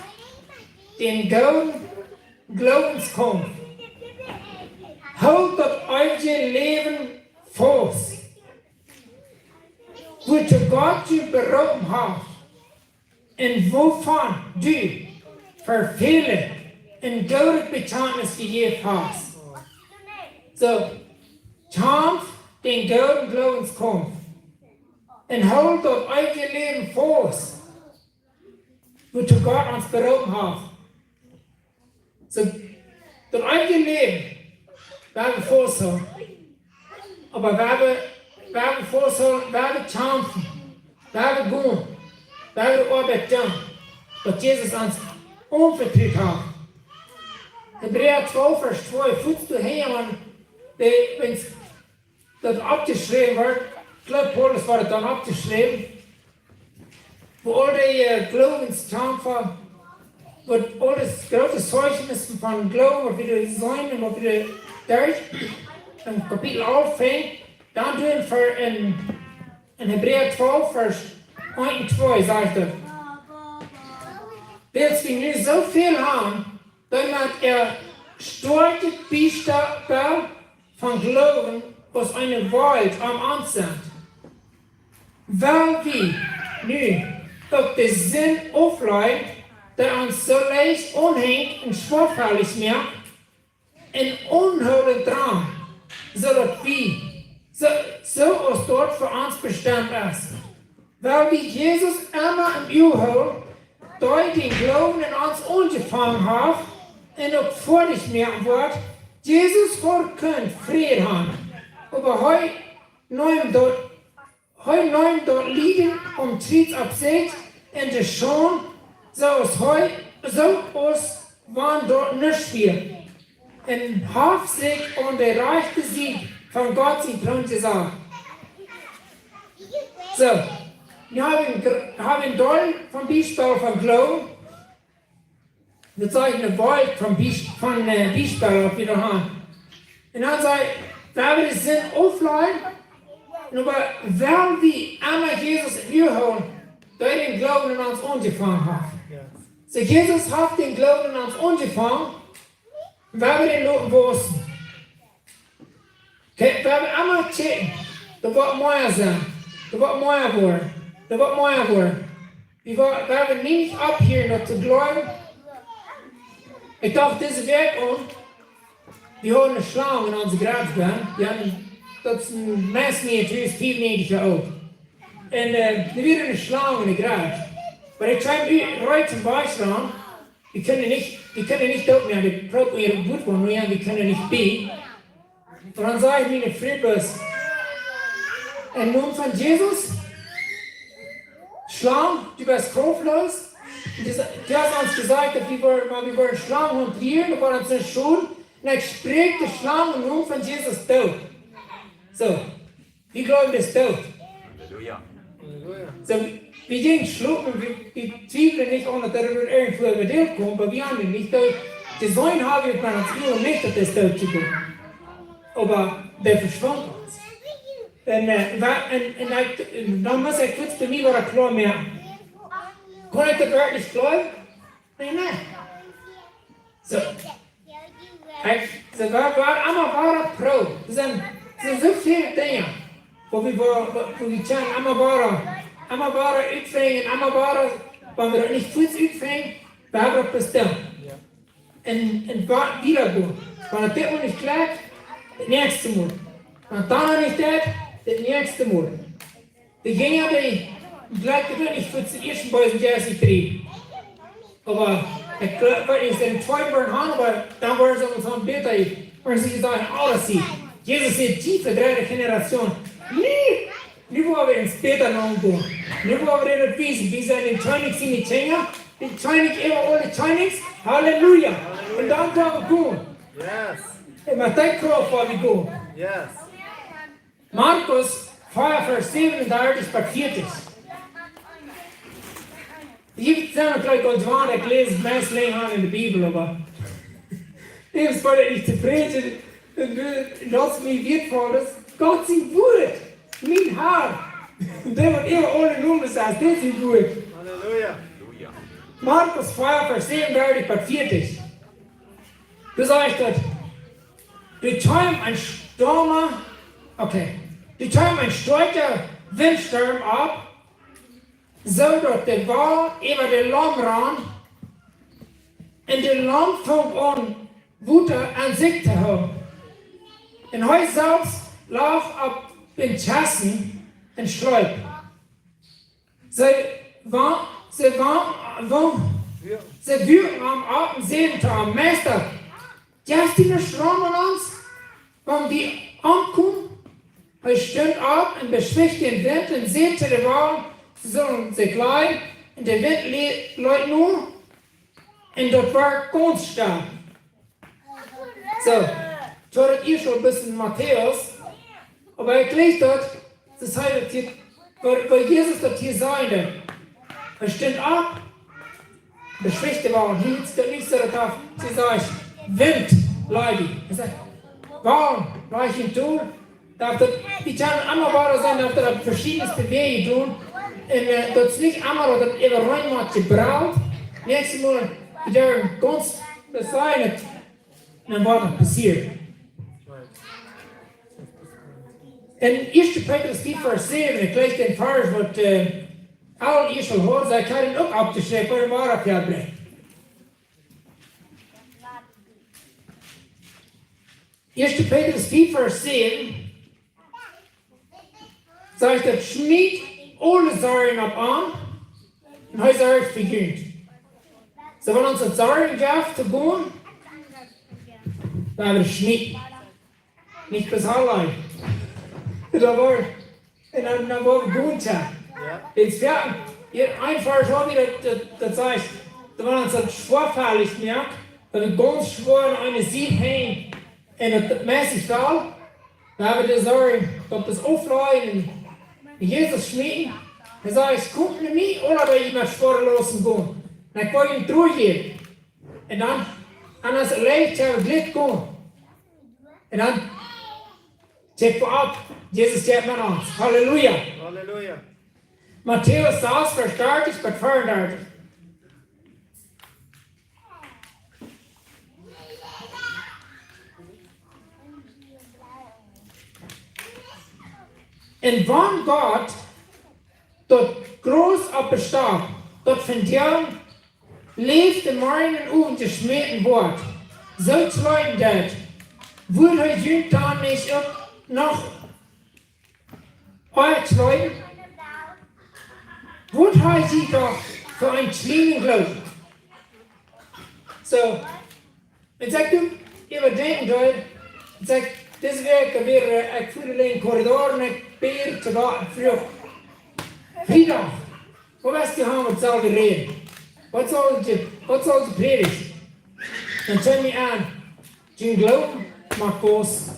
dän gooden Gloowenskaumf. Hool daut eewje Läwen faust, wuatoo Gott die beroopen haft, un wuavon du ver väle een goodet Bekjantnis jejäft hast. Soo, kjamf dän gooden Gloowenskaumf un hool daut eewje Läwen faust, wuatoo Gott ons beroopen haft. Soo, daut eewje Läwen, wie haben Vorsach. Oba wie haben, wie haben Vorsach, wie haben kjamfen, wie haben gonen, wie haben Oabeit doonen, waut Jesus ons aunvetrut haft. Hebräa twalf, Varsch twee, fuats doahan, wan de, wan daut oppjeschräwen wort, ekj jleew, Paulus haud daut dan oppjeschräwen, wua aul dee, eh, Gloowenskämpa, waut aules groote Zeijchnis von Gloowen, waut wie seenen un waut wie derch, en Kapitel alf fängd, dan doonen wie en, en Hebräa twalf, Varsch eent un twee, sajcht et: "Wiels wie nu soo väl haben, dee met äa stoakjet Biespel von Gloowen aus eene Wolt om ons sent, well wie nu uk de Sind aufläajen, dee ons soo leicht aunhenjt un schwoafällich moakt, un aunhoolen drank, soo daut wie, soo, soo aus daut fa ons bestemt es. Well wie Jesus emma em Uag hoolen, dee dän Gloowen en ons aunjefongen haft un uk foadich moaken woat. Jesus haud kunt Fräd haben, oba hee neem daut, hee neem daut Lieden aum Kjriez opp sikj un de Schaund, soo aus hee, soo aus wan daut nuscht wia, un haft sikj aun de rajchte Sied von Gott sien Troon jesat." Soo, nu hab wie een, gr- hab wie een Deel von Biespel von Gloowen. Daut es eene Welt von Bies- von äh, Biespel, waut wie doa haben. Un dan säd hee, wie haben de Sind aufjelajen, un oba wiels wie emma Jesus en Uagen haben, daut hee dän Gloowen en ons aunjefongen haft. Soo, Jesus haft dän Gloowen en ons aunjefongen, un wie haben dän loten wausen. Kjikj, wie haben emma kjikjen, doa woat mea sennen, doa woat mea woaren, doa woat mea woaren. Wie, wa- wie haben nich oppjehieet daut to gloowen. Ekj docht dise Wäakj aun, wie hauden eene Schlang en onse Garage bennen. Wie haben, daut es een Mess, nich, daut es fiefennäajentich Joa oolt. Un äh, doa wia eene Schlang en de Garage. Oba ekj kjeem ut, rut toom Bos raun. Wie kunnen nich, wie kunnen nich doot moaken. Dee Proop wia goot, oba nu jo, wie kunnen nich bie. Un dan säd miene Fru bloos: "En Nomen von Jesus, Schlang, du best kraftlos." Un dee sa- dee haud ons jesajcht, daut wie wudden, mau wie wudden Schlangen hanteren, wie wudden ons nich schonen. Un ekj spräakj de Schlang en Nomen von Jesus doot. Soo, wie gloowen, dee es doot. Halleluja. Soo, wie jinjen schlopen, wie, wie twiewelden nich aun, daut doa irjentwua een Deel kjemt, oba wie haben nich doot. Jeseenen haben wie met ons Uagen nich, daut dee doot es. Oba dee veschwunk ons. Un, äh, wa- un, un ekj, dan must ekj kort bie mie woaren kloa moaken. Kunn ekj daut werkjlich gloowen? Nä, nä. Soo. Ekj, soo, wie, wie haben emma wada Proop. Doa sent, doa sent soo väl Dinja, wua wie, wua, wua wie kjennen emma wada, emma wada utfinjen, emma wada, wan wie daut nich fuaz utfinjen, wie haben daut bestemt. Un, un wa- wieda gonen. Wan daut dit Mol nich kjlappt, daut näakjste Mol. Wan daut dan nich jeit, daut näakjste Mol. Dee jinjen, dee jlikjt daut nich, fa daut ieeschte bie een Jeist trigj. Oba ekj jleew, ekj weet nich, aus see tweede woaren haben, oba dan woaren see ons aul bäta. Oba see sajen: "Aules sie." Jesus sajcht: "Dee fa dredde Generation." Nä, nu woa wie ons bäta nogonen. Nu woa wie daut wiesen. Wie sent dän Kjennich siene Kjinja. Dän Kjennich äwa aule Kjennichs. Halleluja. Un dan woa wie gonen. Yes. Un met dee Krauft woa wie gonen. Yes. Markus vea, Varsch säwenundartich bat vieetich. Hia sent wie jlikj aul doa, ekj läs meist lenja en de Bibel, oba dit es, wiels ekj nich tofräd sie, un daut mie wieetvoll es, Gott sien Wuat, mien Har, dee waut äwa aule Nomes es, dit es sien Wuat. Halleluja. Markus vea, Varsch säwenundartich bat vieetich. Doa sajcht daut, doa kjeem een Storm, okay, doa kjeem een stoakja Wintstorm opp, soo daut de Wal äwa de Lom rand, un de Lom funk aun Wota aun sikj to hoolen. Un hee selfst lach opp een Kjessen un schleep. See wa- see wa- wa- see wuaken am opp un säden to am: "Meista, jefst du nich Schloom aun ons, wan wie omkomen?" Hee stunt opp un beschwicht dän Wint un säd to de Wal, see sullen sikj lajen, un de Wint le- leet no, un daut wort gaunz stell. Soo, daut es hia aul een bät Matäus, oba ekj jleew daut, daut hee daut hia, woo, woo Jesus daut hia säd. Hee stunt opp, beschwicht de Wal, hee hilt daut nich soo daut hee, see säd: "Wint, laj die." Hee säd: "Wal, laj die too." Daut, daut, wie kjennen emma wada seenen, daut daut opp veschiedne Wäaj doonen. Un äh, daut es nich emma daut daut äwareen woat jebrelt. Näakjstet Mol, wie doa gaunz besennen, dan woat daut passieren. En ieeschte Petrus fief Varsch säwen, ekj läs dän Varsch waut äh, aul ieescht aul hieed, see kjennen uk opp de Schip, oba wada vebrinjen. Ieeschte Petrus fief Varsch säwen sajcht daut: "Schmiet aule Sorjen opp am, un hee sorcht fa junt." Soo, wan ons daut Sorjen jeft to gonen, dan woa wie schmieten. Nich bloos aulahn. Daut woat, un dan, dan woa wie gonen. Jo. Wan wie, hia eenfach soo wie daut, daut, daut sajcht, daut wan ons daut schwoafällich moakt, daut wie gaunz schwoa aun eene Sied henjen, un daut, daut meist es aul, dan woa wie de Sorjen, daut es auflajen, Jesus schmieten. Hee säd: "Komt no mie, aule dee met schwoare Lausten gonen, un ekj woa junt Ru jäwen." Un dan, un aus et leicht es, gliek gonen. Un dan, check wie opp, Jesus jeit met ons. Halleluja. Halleluja. Matäus sas, Varsch dartich bat veeaundartich. Un wan Gott daut Gras opp de Stap, daut vondoag läft un morjen enn Owent jeschmäten woat, soo kjleeden deit, wudd hee junt dan nich uk noch ea kjleeden? Waut ha jie doch fa een kjlienen Gloowen? Soo, un aus ekj doa äwadenkjen deed, un aus ekj dise Wäakj wada, äh, ekj fua doa lenjd Korridor un ekj bäd to Gott un fruach: "Friedach, waut es daut, waut saul wie räden? Waut saul ekj, waut saul ekj prädjen?" Dan kjeem mie aun: "Dien Gloowen mott wausen."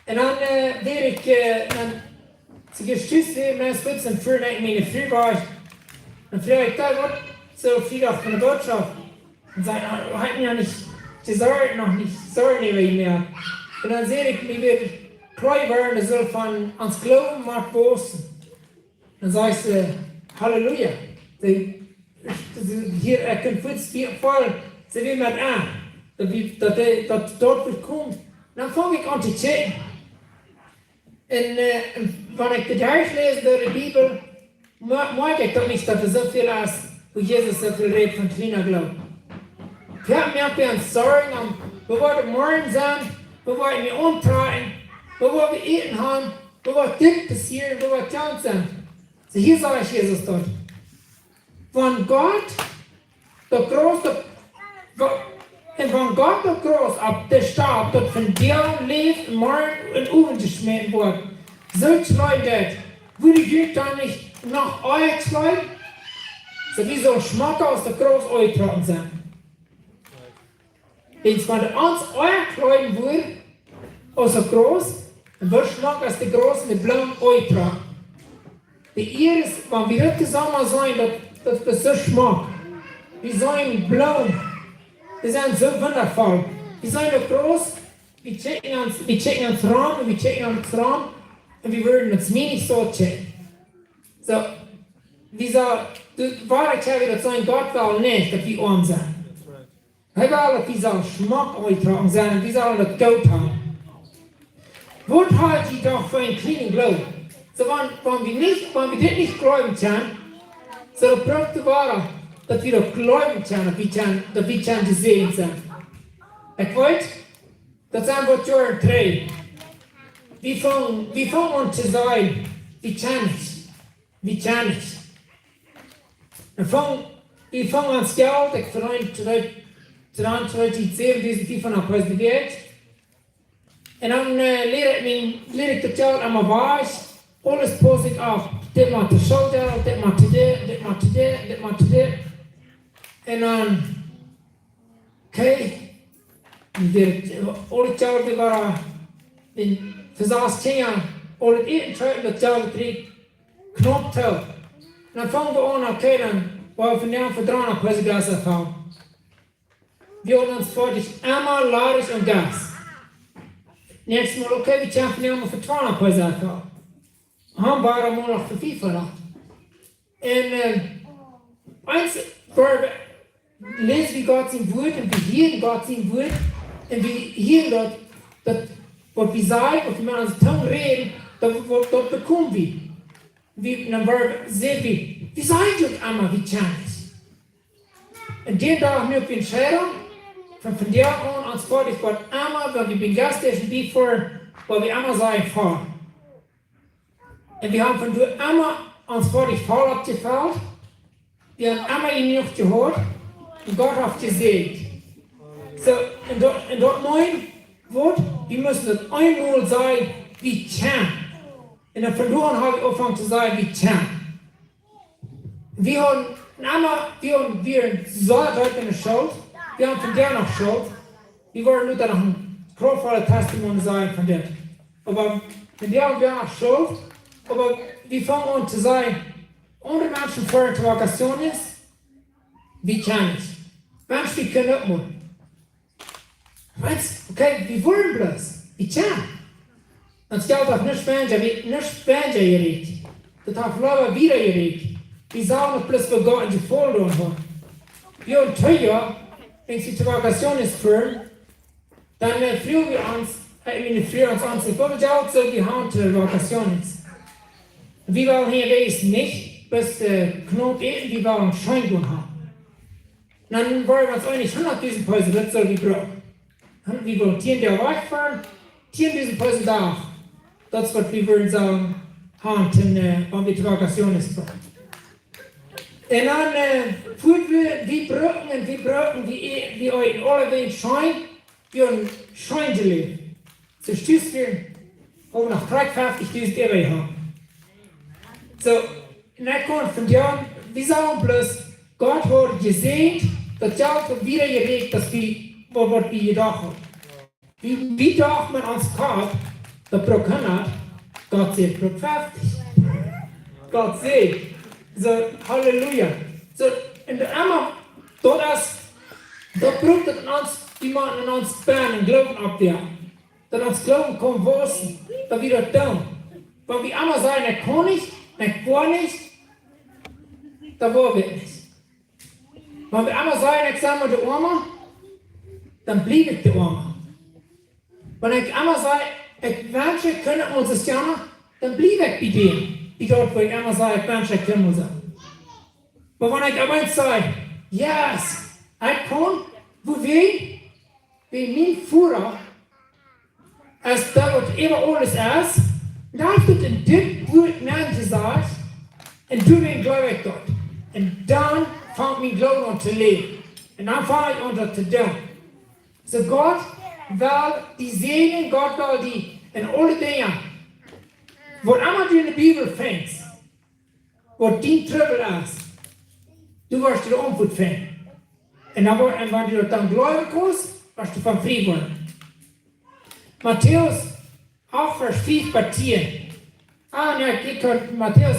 Un dan, äh, wia ekj, äh, dan, aus ekj ieescht tus wia, meist fuaz un fua ekj no miene Fru wajch. Dan fruach ekj: "Dee, waut es Friedach fa eene Botschaft?" Un see säd: "Ah, hab mie noch nich, dee saul noch nich, saul nich mea." Un dan säd ekj: "Mie wia kloa jeworden, daut saul von ons Gloowen mott wausen." Dan säd see: "Halleluja." See, see, hia, ekj kunn fuaz voll, see wia met aun, daut wie, daut hee, daut daut wudd komen. Dan funk ekj aun to kjikjen. Un, äh, un wan ekj de Dach läs derch de Bibel, mo-, moak ekj daut nich, daut doa soo väl es, wua Jesus soo väl rät von kjlienen Gloowen. Wie haben mea Sorjen om, woo woat et morjen sennen, woo woa wie ons auntrakjen, woo woa wie äten haben, woo woat dit passieren, woo woat jant sennen. Soo, hia sajcht Jesus daut. Wan Gott daut Gras, daut, wa-, un wan Gott daut Gras opp de Stap, daut vondoag läft un morjen enn Owent jeschmäten woat, soo kjleeden deit, wudd hee junt dan nich noch ea kjleeden? Soo, wie sellen schmocka aus daut Gras aunjetrocken sennen. Wiels wan hee ons ea kjleeden wudd aus daut Gras, un woo schmock es daut Gras un de Bloomen aunjetrocken. De Ieed es, wan wie daut toop seenen, daut, daut es soo schmock. Wie seenen Bloomen. Dee sent soo wundafoll. Wie seenen daut Gras, wie kjikjen ons, wie kjikjen ons rom, un wie kjikjen ons rom, un wie wudden ons nie nich soo kjikjen. Soo, wie sellen, de Woarheit es, daut sien Gott well nich, daut wie oam sent. Hee well, daut wie sellen schmock aunjetrocken sennen un wie sellen daut goot haben. Waut ha jie doch fa een kjlienen Gloowen? Soo, wan, wan wie nich, wan wie dit nich jleewen kjennen, soo brukt et woa, daut wie daut jleewen kjennen, daut wie kjennen, daut wie kjennen jesäajent sennen. Ekj weet, daut sent waut Joaren trigj. Wie fungen, wie fungen aun to sajen, wie kjennen nich. Wie kjennen nich. Un fung, wie fungen aun Jelt, ekj vedeend tweedusent, tweedusent säwen, tweedusent fiew aun Präsident. Un dan, äh, lieed ekj mie, lieed ekj daut Jelt aulmol wajch. Aules pausst ekj auf. Dit mott to School, dit mott to dit, dit mott to dit, dit mott to dit. Un dan, okay. Un daut, äh, aul daut Jelt, dee wia, äh, en, fa sas Kjinja, aul daut Äten kjrieen, daut Jelt kjrieech ekj knaup too. Dan fungen wie aun, okay, dan woa wie vondoag fa dreehundat Präsident faulen. Wie haben ons foadich emma ladich un Gas. Näakjstet Mol, okay, wie kjennen vondoag fa tweehundat Präsident faulen. Haben wie aul mol noch fa fiefhundat. Un, äh, eent, wua wie läsen wie Gott sien Wort un wie hieren Gott sien Wort un wie hieren daut, daut waut wie sajen, waut wie met onse Tung räden, daut, daut, daut bekomen wie. Wie, dan woa wie, sent wie, wie sajen daut emma, wie kjennen nich. Un dän Dach nu opp de Entscheidunk, von, von doa aun ons foadich waut emma, wan wie biem Gasstation bie foaren, waut wie emma sajen, foaren. Un wie haben von doa emma ons foadich voll oppjefelt. Wie haben emma jenuach jehoat. Un Gott haft jesäajent. Soo, un daut, un daut meent, waut, wie motten daut eemol sajen, wie kjennen. Un dan von doa aun hab ekj aunjefongen to sajen, wie kjennen. Wie haben emma, wie haben, wie haben soo Tiet enne School. Wie haben vondoag noch School. Wie woaren nu dan noch een grootvolle Testimony sajen von dit. Oba vondoag wia noch School. Oba wie fangen aun to sajen, aundre Menschen foaren to vacaciones, wie kjennen nich. Mensch, wie kjennen uk mol. Weetst, okay, wie wellen bloos, wie kjennen. Ons Jelt haft nuscht weinja, wie nuscht weinja jerät. Daut haft leewa wieda jerät. Wie sellen daut bloos fa Gott en Jefaulen doonen haben. Wie haben twee Joa, wan wie to vacaciones foaren, dan äh, fruagen wie ons, äh, wie fruagen ons, ons, woo väl Jelt sell wie haben to vacaciones? Wie wellen hia wees nich bloos äh, Knoop äten, wie wellen scheen gonen haben. Dan woaren wie ons eenich, hundatdusent Pesos, daut sell wie brucken. Wie wellen tieen Doag wajchfoaren, tieendusent Pesos Dach. Daut es waut wie wellen sellen haben, äh, wan wie to vacaciones foaren. Un dan äh, fuat wie, wie brucken un wie brucken, wie, wie äten aulawäajen scheen, wie haben scheen jeläft. Soo stus wie haben noch krakjt feftichdusent äwa jehaut. Soo, un ekj kaun von die, wie sellen bloos, Gott haud jesäajent, daut Jelt haud wieda jerät, aus wie, waut, waut wie jedocht haben. Wie, wie docht met ons Kopp, daut brukt hundat, Gott sajcht, brukt feftich. Gott sajcht. Soo, Halleluja. Soo, un dan emma, daut es, daut brukt daut en ons, wie motten en ons bennen Gloowen oppbuen. Daut ons Gloowen kaun wausen, daut wie daut doonen. Wan wie emma sajen, ekj kaun nich, ekj woa nich, dan woa wie nich. Wan wie emma sajen, ekj sie mau de Oama, dan bliew ekj de Oama. Wan ekj emma saj, ekj wensch, ekj kunn aus Christian, dan bliew ekj bie däm. Bie daut, wua ekj emma saj, ekj wensch, ekj kunn mol sennen. Oba wan ekj opp eemol saj, yes, ekj kaun, wuarom? Wiels mien Voda es daut, waut äwa aules es, un daut haft en dit Wuat nenn jesajcht, un doawäajen gloow ekj daut. Un dan fangt mien Gloowen aun to läwen. Un dan fang ekj aun daut to doonen. Soo Gott well die säajnen, Gott well die en aule Dinja, waut emma du en de Bibel finjst, waut dien Trubbel es, du woascht de Auntwuat finjen. Un dan, woa- un wan du daut dan gloowen kaust, woascht du von frie woaren. Matäus acht, Varsch fief bat tieen. Ah, nä, ekj kaun Matäus,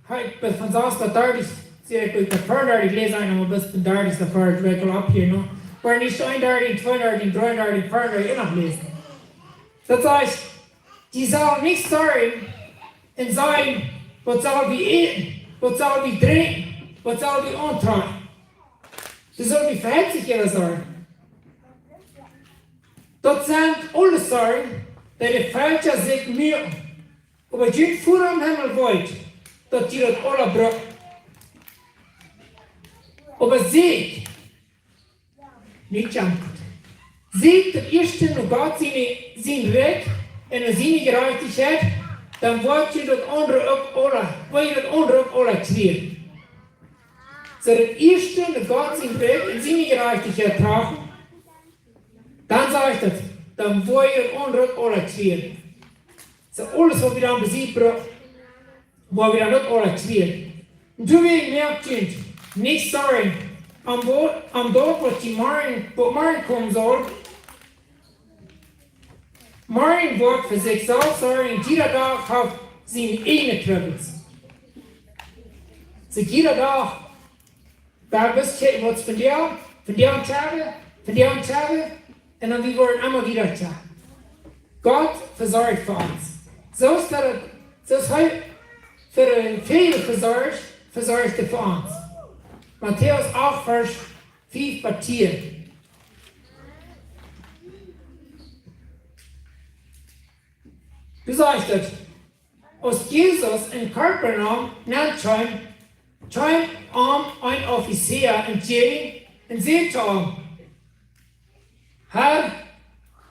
hee, ekj sie von sas bat dartich, sie ekj bat veaundartich läsen, un dan bat dartich, daut woa ekj woll opphieren, nä? Oba nich eenundartich, tweeundartich, dreeundartich, veaundartich uk noch läsen. Daut sajcht, dee sellen nich sorjen un sajen, waut sell wie äten, waut sell wie drinkjen, waut sell wie auntrakjen. Dee sellen nich fa Hemdja sorjen. Daut sent aule Sorjen, dee de Velkja sikj moaken. Oba jun Voda em Himmel weet, daut jie daut aula brucken. Oba seekjt, nich jankjt. Seekjt daut ieeschte no Gott siene, sien Rikj un no siene Jerajchtichkjeit, dan woa jie daut aundre uk aula, woa jie daut aundre uk aula kjrieen. Soo daut ieeschte no Gott sien Rikj un siene Jerajchtichkjeit trachten, dan sajcht et, dan woa jie daut aundre uk aula kjrieen. Soo aules, waut wie dan besitt, woa wie dan uk aula kjrieen. Un doawäajen moakt junt nich sorjen om waut, om daut, waut jie morjen, waut morjen komen saul. Morjen woat fa sikj selfst sorjen, jieda Dach haft siene ieejne Trubbels. Soo jieda Dach, doa best du waut von die, von die aun haben, von die aun haben, un dan wie woaren emma wieda haben. Gott vesorcht fa ons. Soo aus daut, soo aus hee fa de Väajel vesorcht, vesorcht hee fa ons. Matäus acht, Varsch fief bat tieen. Doa sajcht et, aus Jesus en Kapernaum nenkjeem, kjeem am een Offizia entjäajen un säd to am: Herr,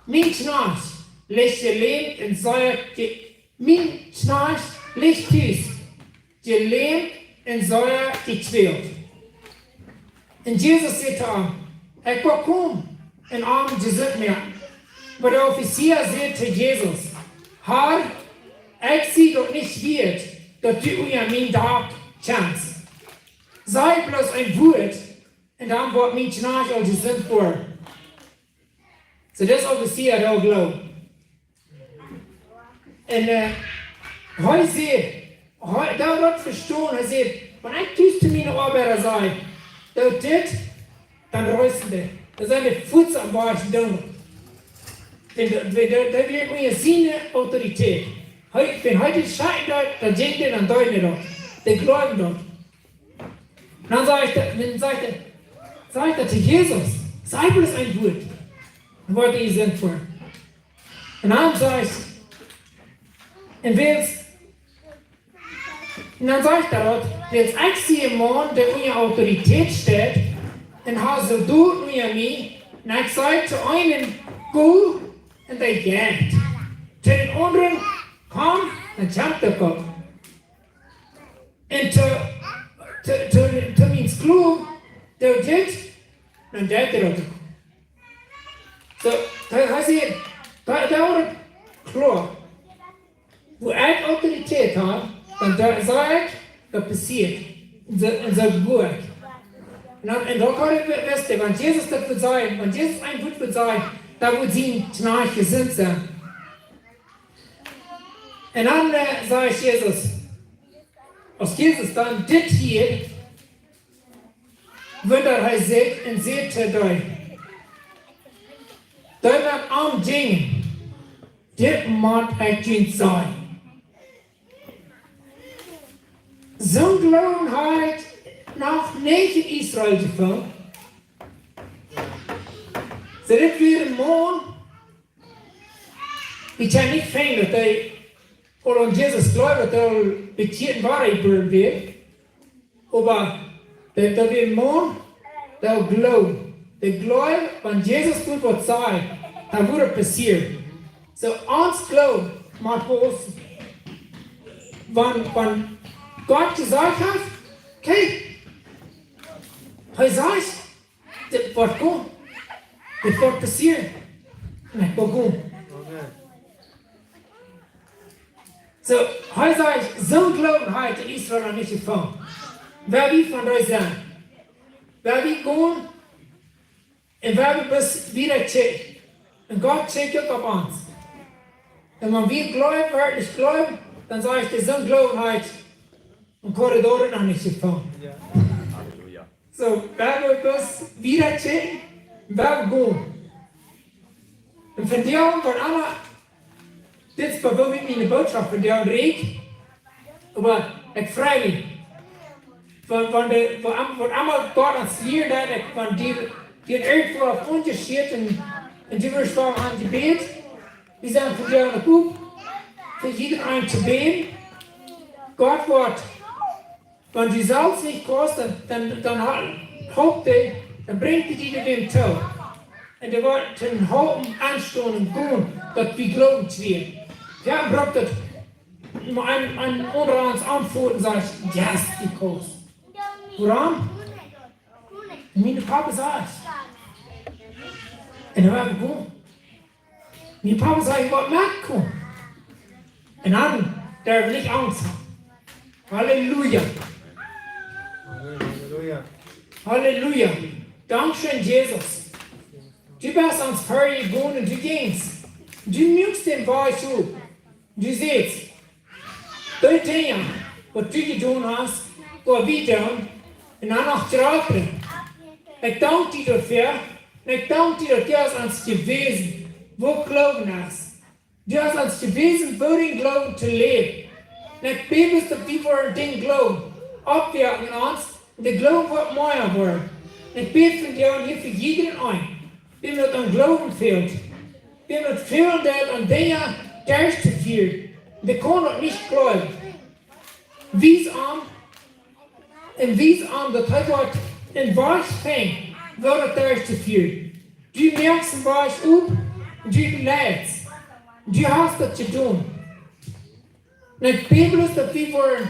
mien Kjnajcht licht jelämt un sea je-, mien Kjnajcht licht tus, jelämt un sea jekwält. Un Jesus säd to am: Ekj woa komen un am jesunt moaken. Oba de Offizia säd to Jesus: Herr, ekj sie daut nich wieet, daut du unja mien Dak kjemst. Saj bloos een Wuat, un dan woat mien Kjnajcht aul jesunt woaren. Soo, dis Offizia haud Gloowen. Un äh, Hee säd, hee, daut daut vestonen, hee säd, wan ekj tus to miene Oabeida saj, doot dit, dan reisen dee. Dan sent dee fuaz aum Wajch doonen. Dee, dee, dee, dee wia unja siene Autoritäet. Hee, wan hee dit sajen deed, dan jinjen dee, dan deeden dee daut. Dee jleewden daut. Dan sajcht hee, dan sajcht hee, sajcht hee to Jesus, saj bloos een Wuat. Dan woat hee jesunt woaren. Un dan sajcht, un wiels, un dan sajcht hee daut, wiels ekj sie een Maun, dee unja Autoritäet steit, un hab Soldoten unja mie, un ekj saj to eenen, go, un dee jeit. To dän aundren, komm, dan kjemt hee uk. Un to, to, to, to mien Sklow, dee dit, dan deit hee daut uk. Soo, hee, hee säd, daut, daut wia kloa. Wua ekj Autoritäet hab, dan, dan saj ekj, daut passieet. Un soo, un soo jleew ekj. Un dan, un dan kaun ekj we-, weeten, wan Jesus daut wudd sajen, wan Jesus een Wuat wudd sajen, dan wudd sien Kjnajcht jesunt sennen. Un dan, äh, sajcht Jesus, aus Jesus dan dit hieed, wundad hee sikj un säd to dee, dee met am jinjen, dit mott ekj junt sajen. Soon Gloowen hab ekj noch nich en Israel jefungen. Soo, dit wia een Maun, wie kjennen nich finjen, daut hee aul aun Jesus jleewd, daut hee aul bekjieet wia, hee wia. Oba daut, daut wia een Maun, dee jleewd. Dee jleewd, wan Jesus doa waut säd, dan wudd daut passieren. Soo, ons Gloowen mott bloos, wan, wan Gott jesajcht haft, okay, hee sajcht, dit woat komen. Dit woat passieren. Un ekj woa gonen. Amen. Soo, hee sajcht, soon Gloowen haud ekj en Israel noch nich jefungen. Wua wie von dee sent. Wua wie gonen. Un wua wie bloos wieda kjikjen. Un Gott kjikjt uk opp ons. Un wan wie jleewen, werkjlich jleewen, dan sajcht hee, soon Gloowen haud ekj en Korridor noch nich jefungen. Jo. Halleluja. Soo, wua wie bloos wieda kjikjen, wua wie gonen. Un vondoag, waut emma, dit es, wua wie miene Bootschoft vondoag rät, oba ekj frei mie. Wan, wan de, waut em-, waut emma Gott ons lieren deit, ekj, wan die, die irjentwua opp Unjascheet un, un du woascht aun Jebäd, wie sent vondoag noch opp, fa jieda eenen to bäden. Gott woat Wan du selfst nich kaust, dan, dan, dan ha-, halpt hee, dan brinjt hee die wäm too. Un dee woat die halpen oppstonen un gonen, daut wie Gloowen kjrieen. Jo, brukt daut mau een, een aundra ons aunfoten un sajcht, yes, du kaust. Wuarom? Mien Papa sajcht. Un dan woa wie gonen. Mien Papa sajcht, ekj woa metkomen. Un dan darf ekj nich Angst haben. Halleluja. Halleluja. Halleluja. Dankscheen, Jesus. Du best ons verjegonen un du jinjst. Du muakst dän Wajch opp. Du sajchst, dee Dinja, waut du jedonen hast, woa wie doonen, un dan noch jratre. Ekj dank die doafäa, un ekj dank die, daut du hast ons jewäsen, woo Gloowen es. Du hast ons jewäsen, woo dän Gloowen to läwen. Un ekj bäd bloos, daut wie woaren dän Gloowen oppwakjen en ons, un de Gloowen woat mea woaren. Un ekj bäd vondoag hia fa jieda eenen, däm daut aun Gloowen fält. Däm daut fält, daut aun Dinja derchtofieren. Dee kaun daut nich jleewen. Wies am, un wies am, daut hee woat een Wajch finjen, woo daut derchtofieren. Du moakst een Wajch opp, un du leitst. Du hast daut jedonen. Un ekj bäd bloos, daut wie woaren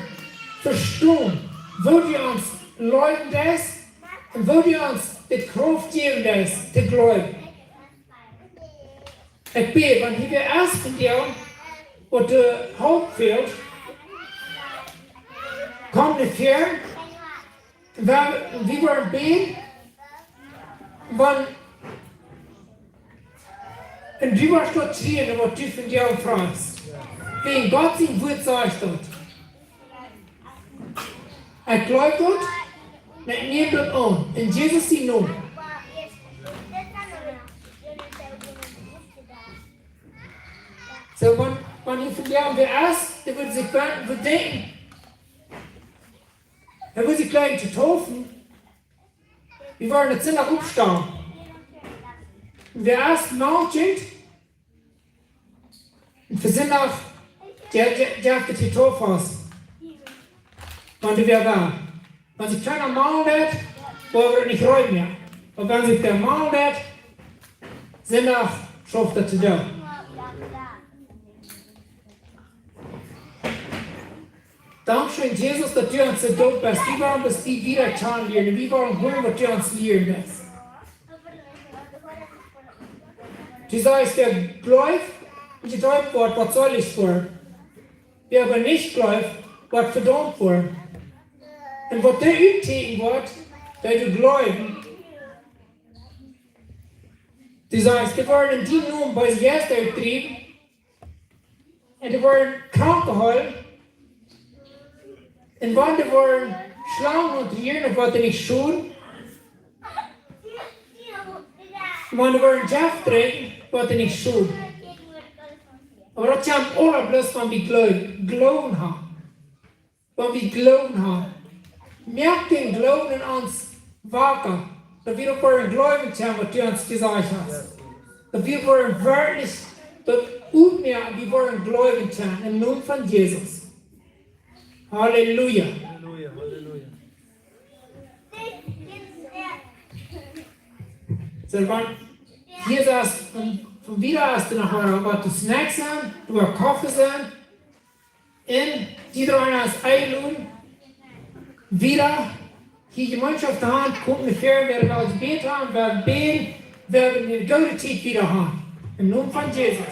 vestonen, woo du ons leiden deist un woo du ons de Krauft jäwen deist, to jleewen. Ekj bäd, wan hia wäa es vondoag, waut de Help fält, komm no väaren, wie, wie woaren bäden, wan, un du woascht daut kjrieen, waut du vondoag frajchst. Wäajen Gott sien Wuat sajcht daut. Ekj jleew daut, un ekj näm daut aun. En Jesus sien Nomen. Soo, wan, wan hia vondoag wäa es, dee wudd sikj wenden, wudd denkjen, hee wudd sikj jlikj to deepen. Wie woaren daut Sindach oppstalen. Un wäa es, meld junt. Un fa Sindach, dee, dee, dee haft daut hia too faust. Wan dee wäa well. Wan sikj kjeena meld, woa wie nich räden mea. Oba wan sikj wäa meld, Sindach schauft daut to doonen. Dankscheen, Jesus, daut du ons soo goot best. Wie wellen ons wieda kjanen lieren. Wie wellen hoolen, waut du ons lieren west. Du sajchst, wäa jleeft un jedeept woat, woat seelich woaren. Wäa oba nich jleeft, woat vedaumt woaren. Un waut dee uttieekjnen woat, dee doa jleewen. Du sajchst, dee woaren en dienen Nomen beese Jeista utdriewen. Un dee woaren Kranke heelen. Un wan dee woaren Schlangen utrieren, daut woat dee nich schoden. Un wan dee woaren Jeft drinkjen, woat dee nich schoden. Oba daut kjemt aula bloos, wan wie jleewen, Gloowen haben. Wan wie Gloowen haben. Moak dän Gloowen en ons waka. Daut wie daut woaren jleewen kjennen, waut du ons jesajcht hast. Daut wie woaren werkjlich daut utmoaken, wie woaren jleewen kjennen. Em Nomen von Jesus. Halleluja. Halleluja, halleluja. Soo, wan hia es, von, von wieda es doa noch waut, waut to snacks sennen, doa Koffe sennen, un dee doa es eenloden, wieda hia Jemeenschoft to haben, komt no väaren, wäa well jebät haben, wäa bäden, wäa eene goode Tiet wieda haben. Em Nomen von Jesus.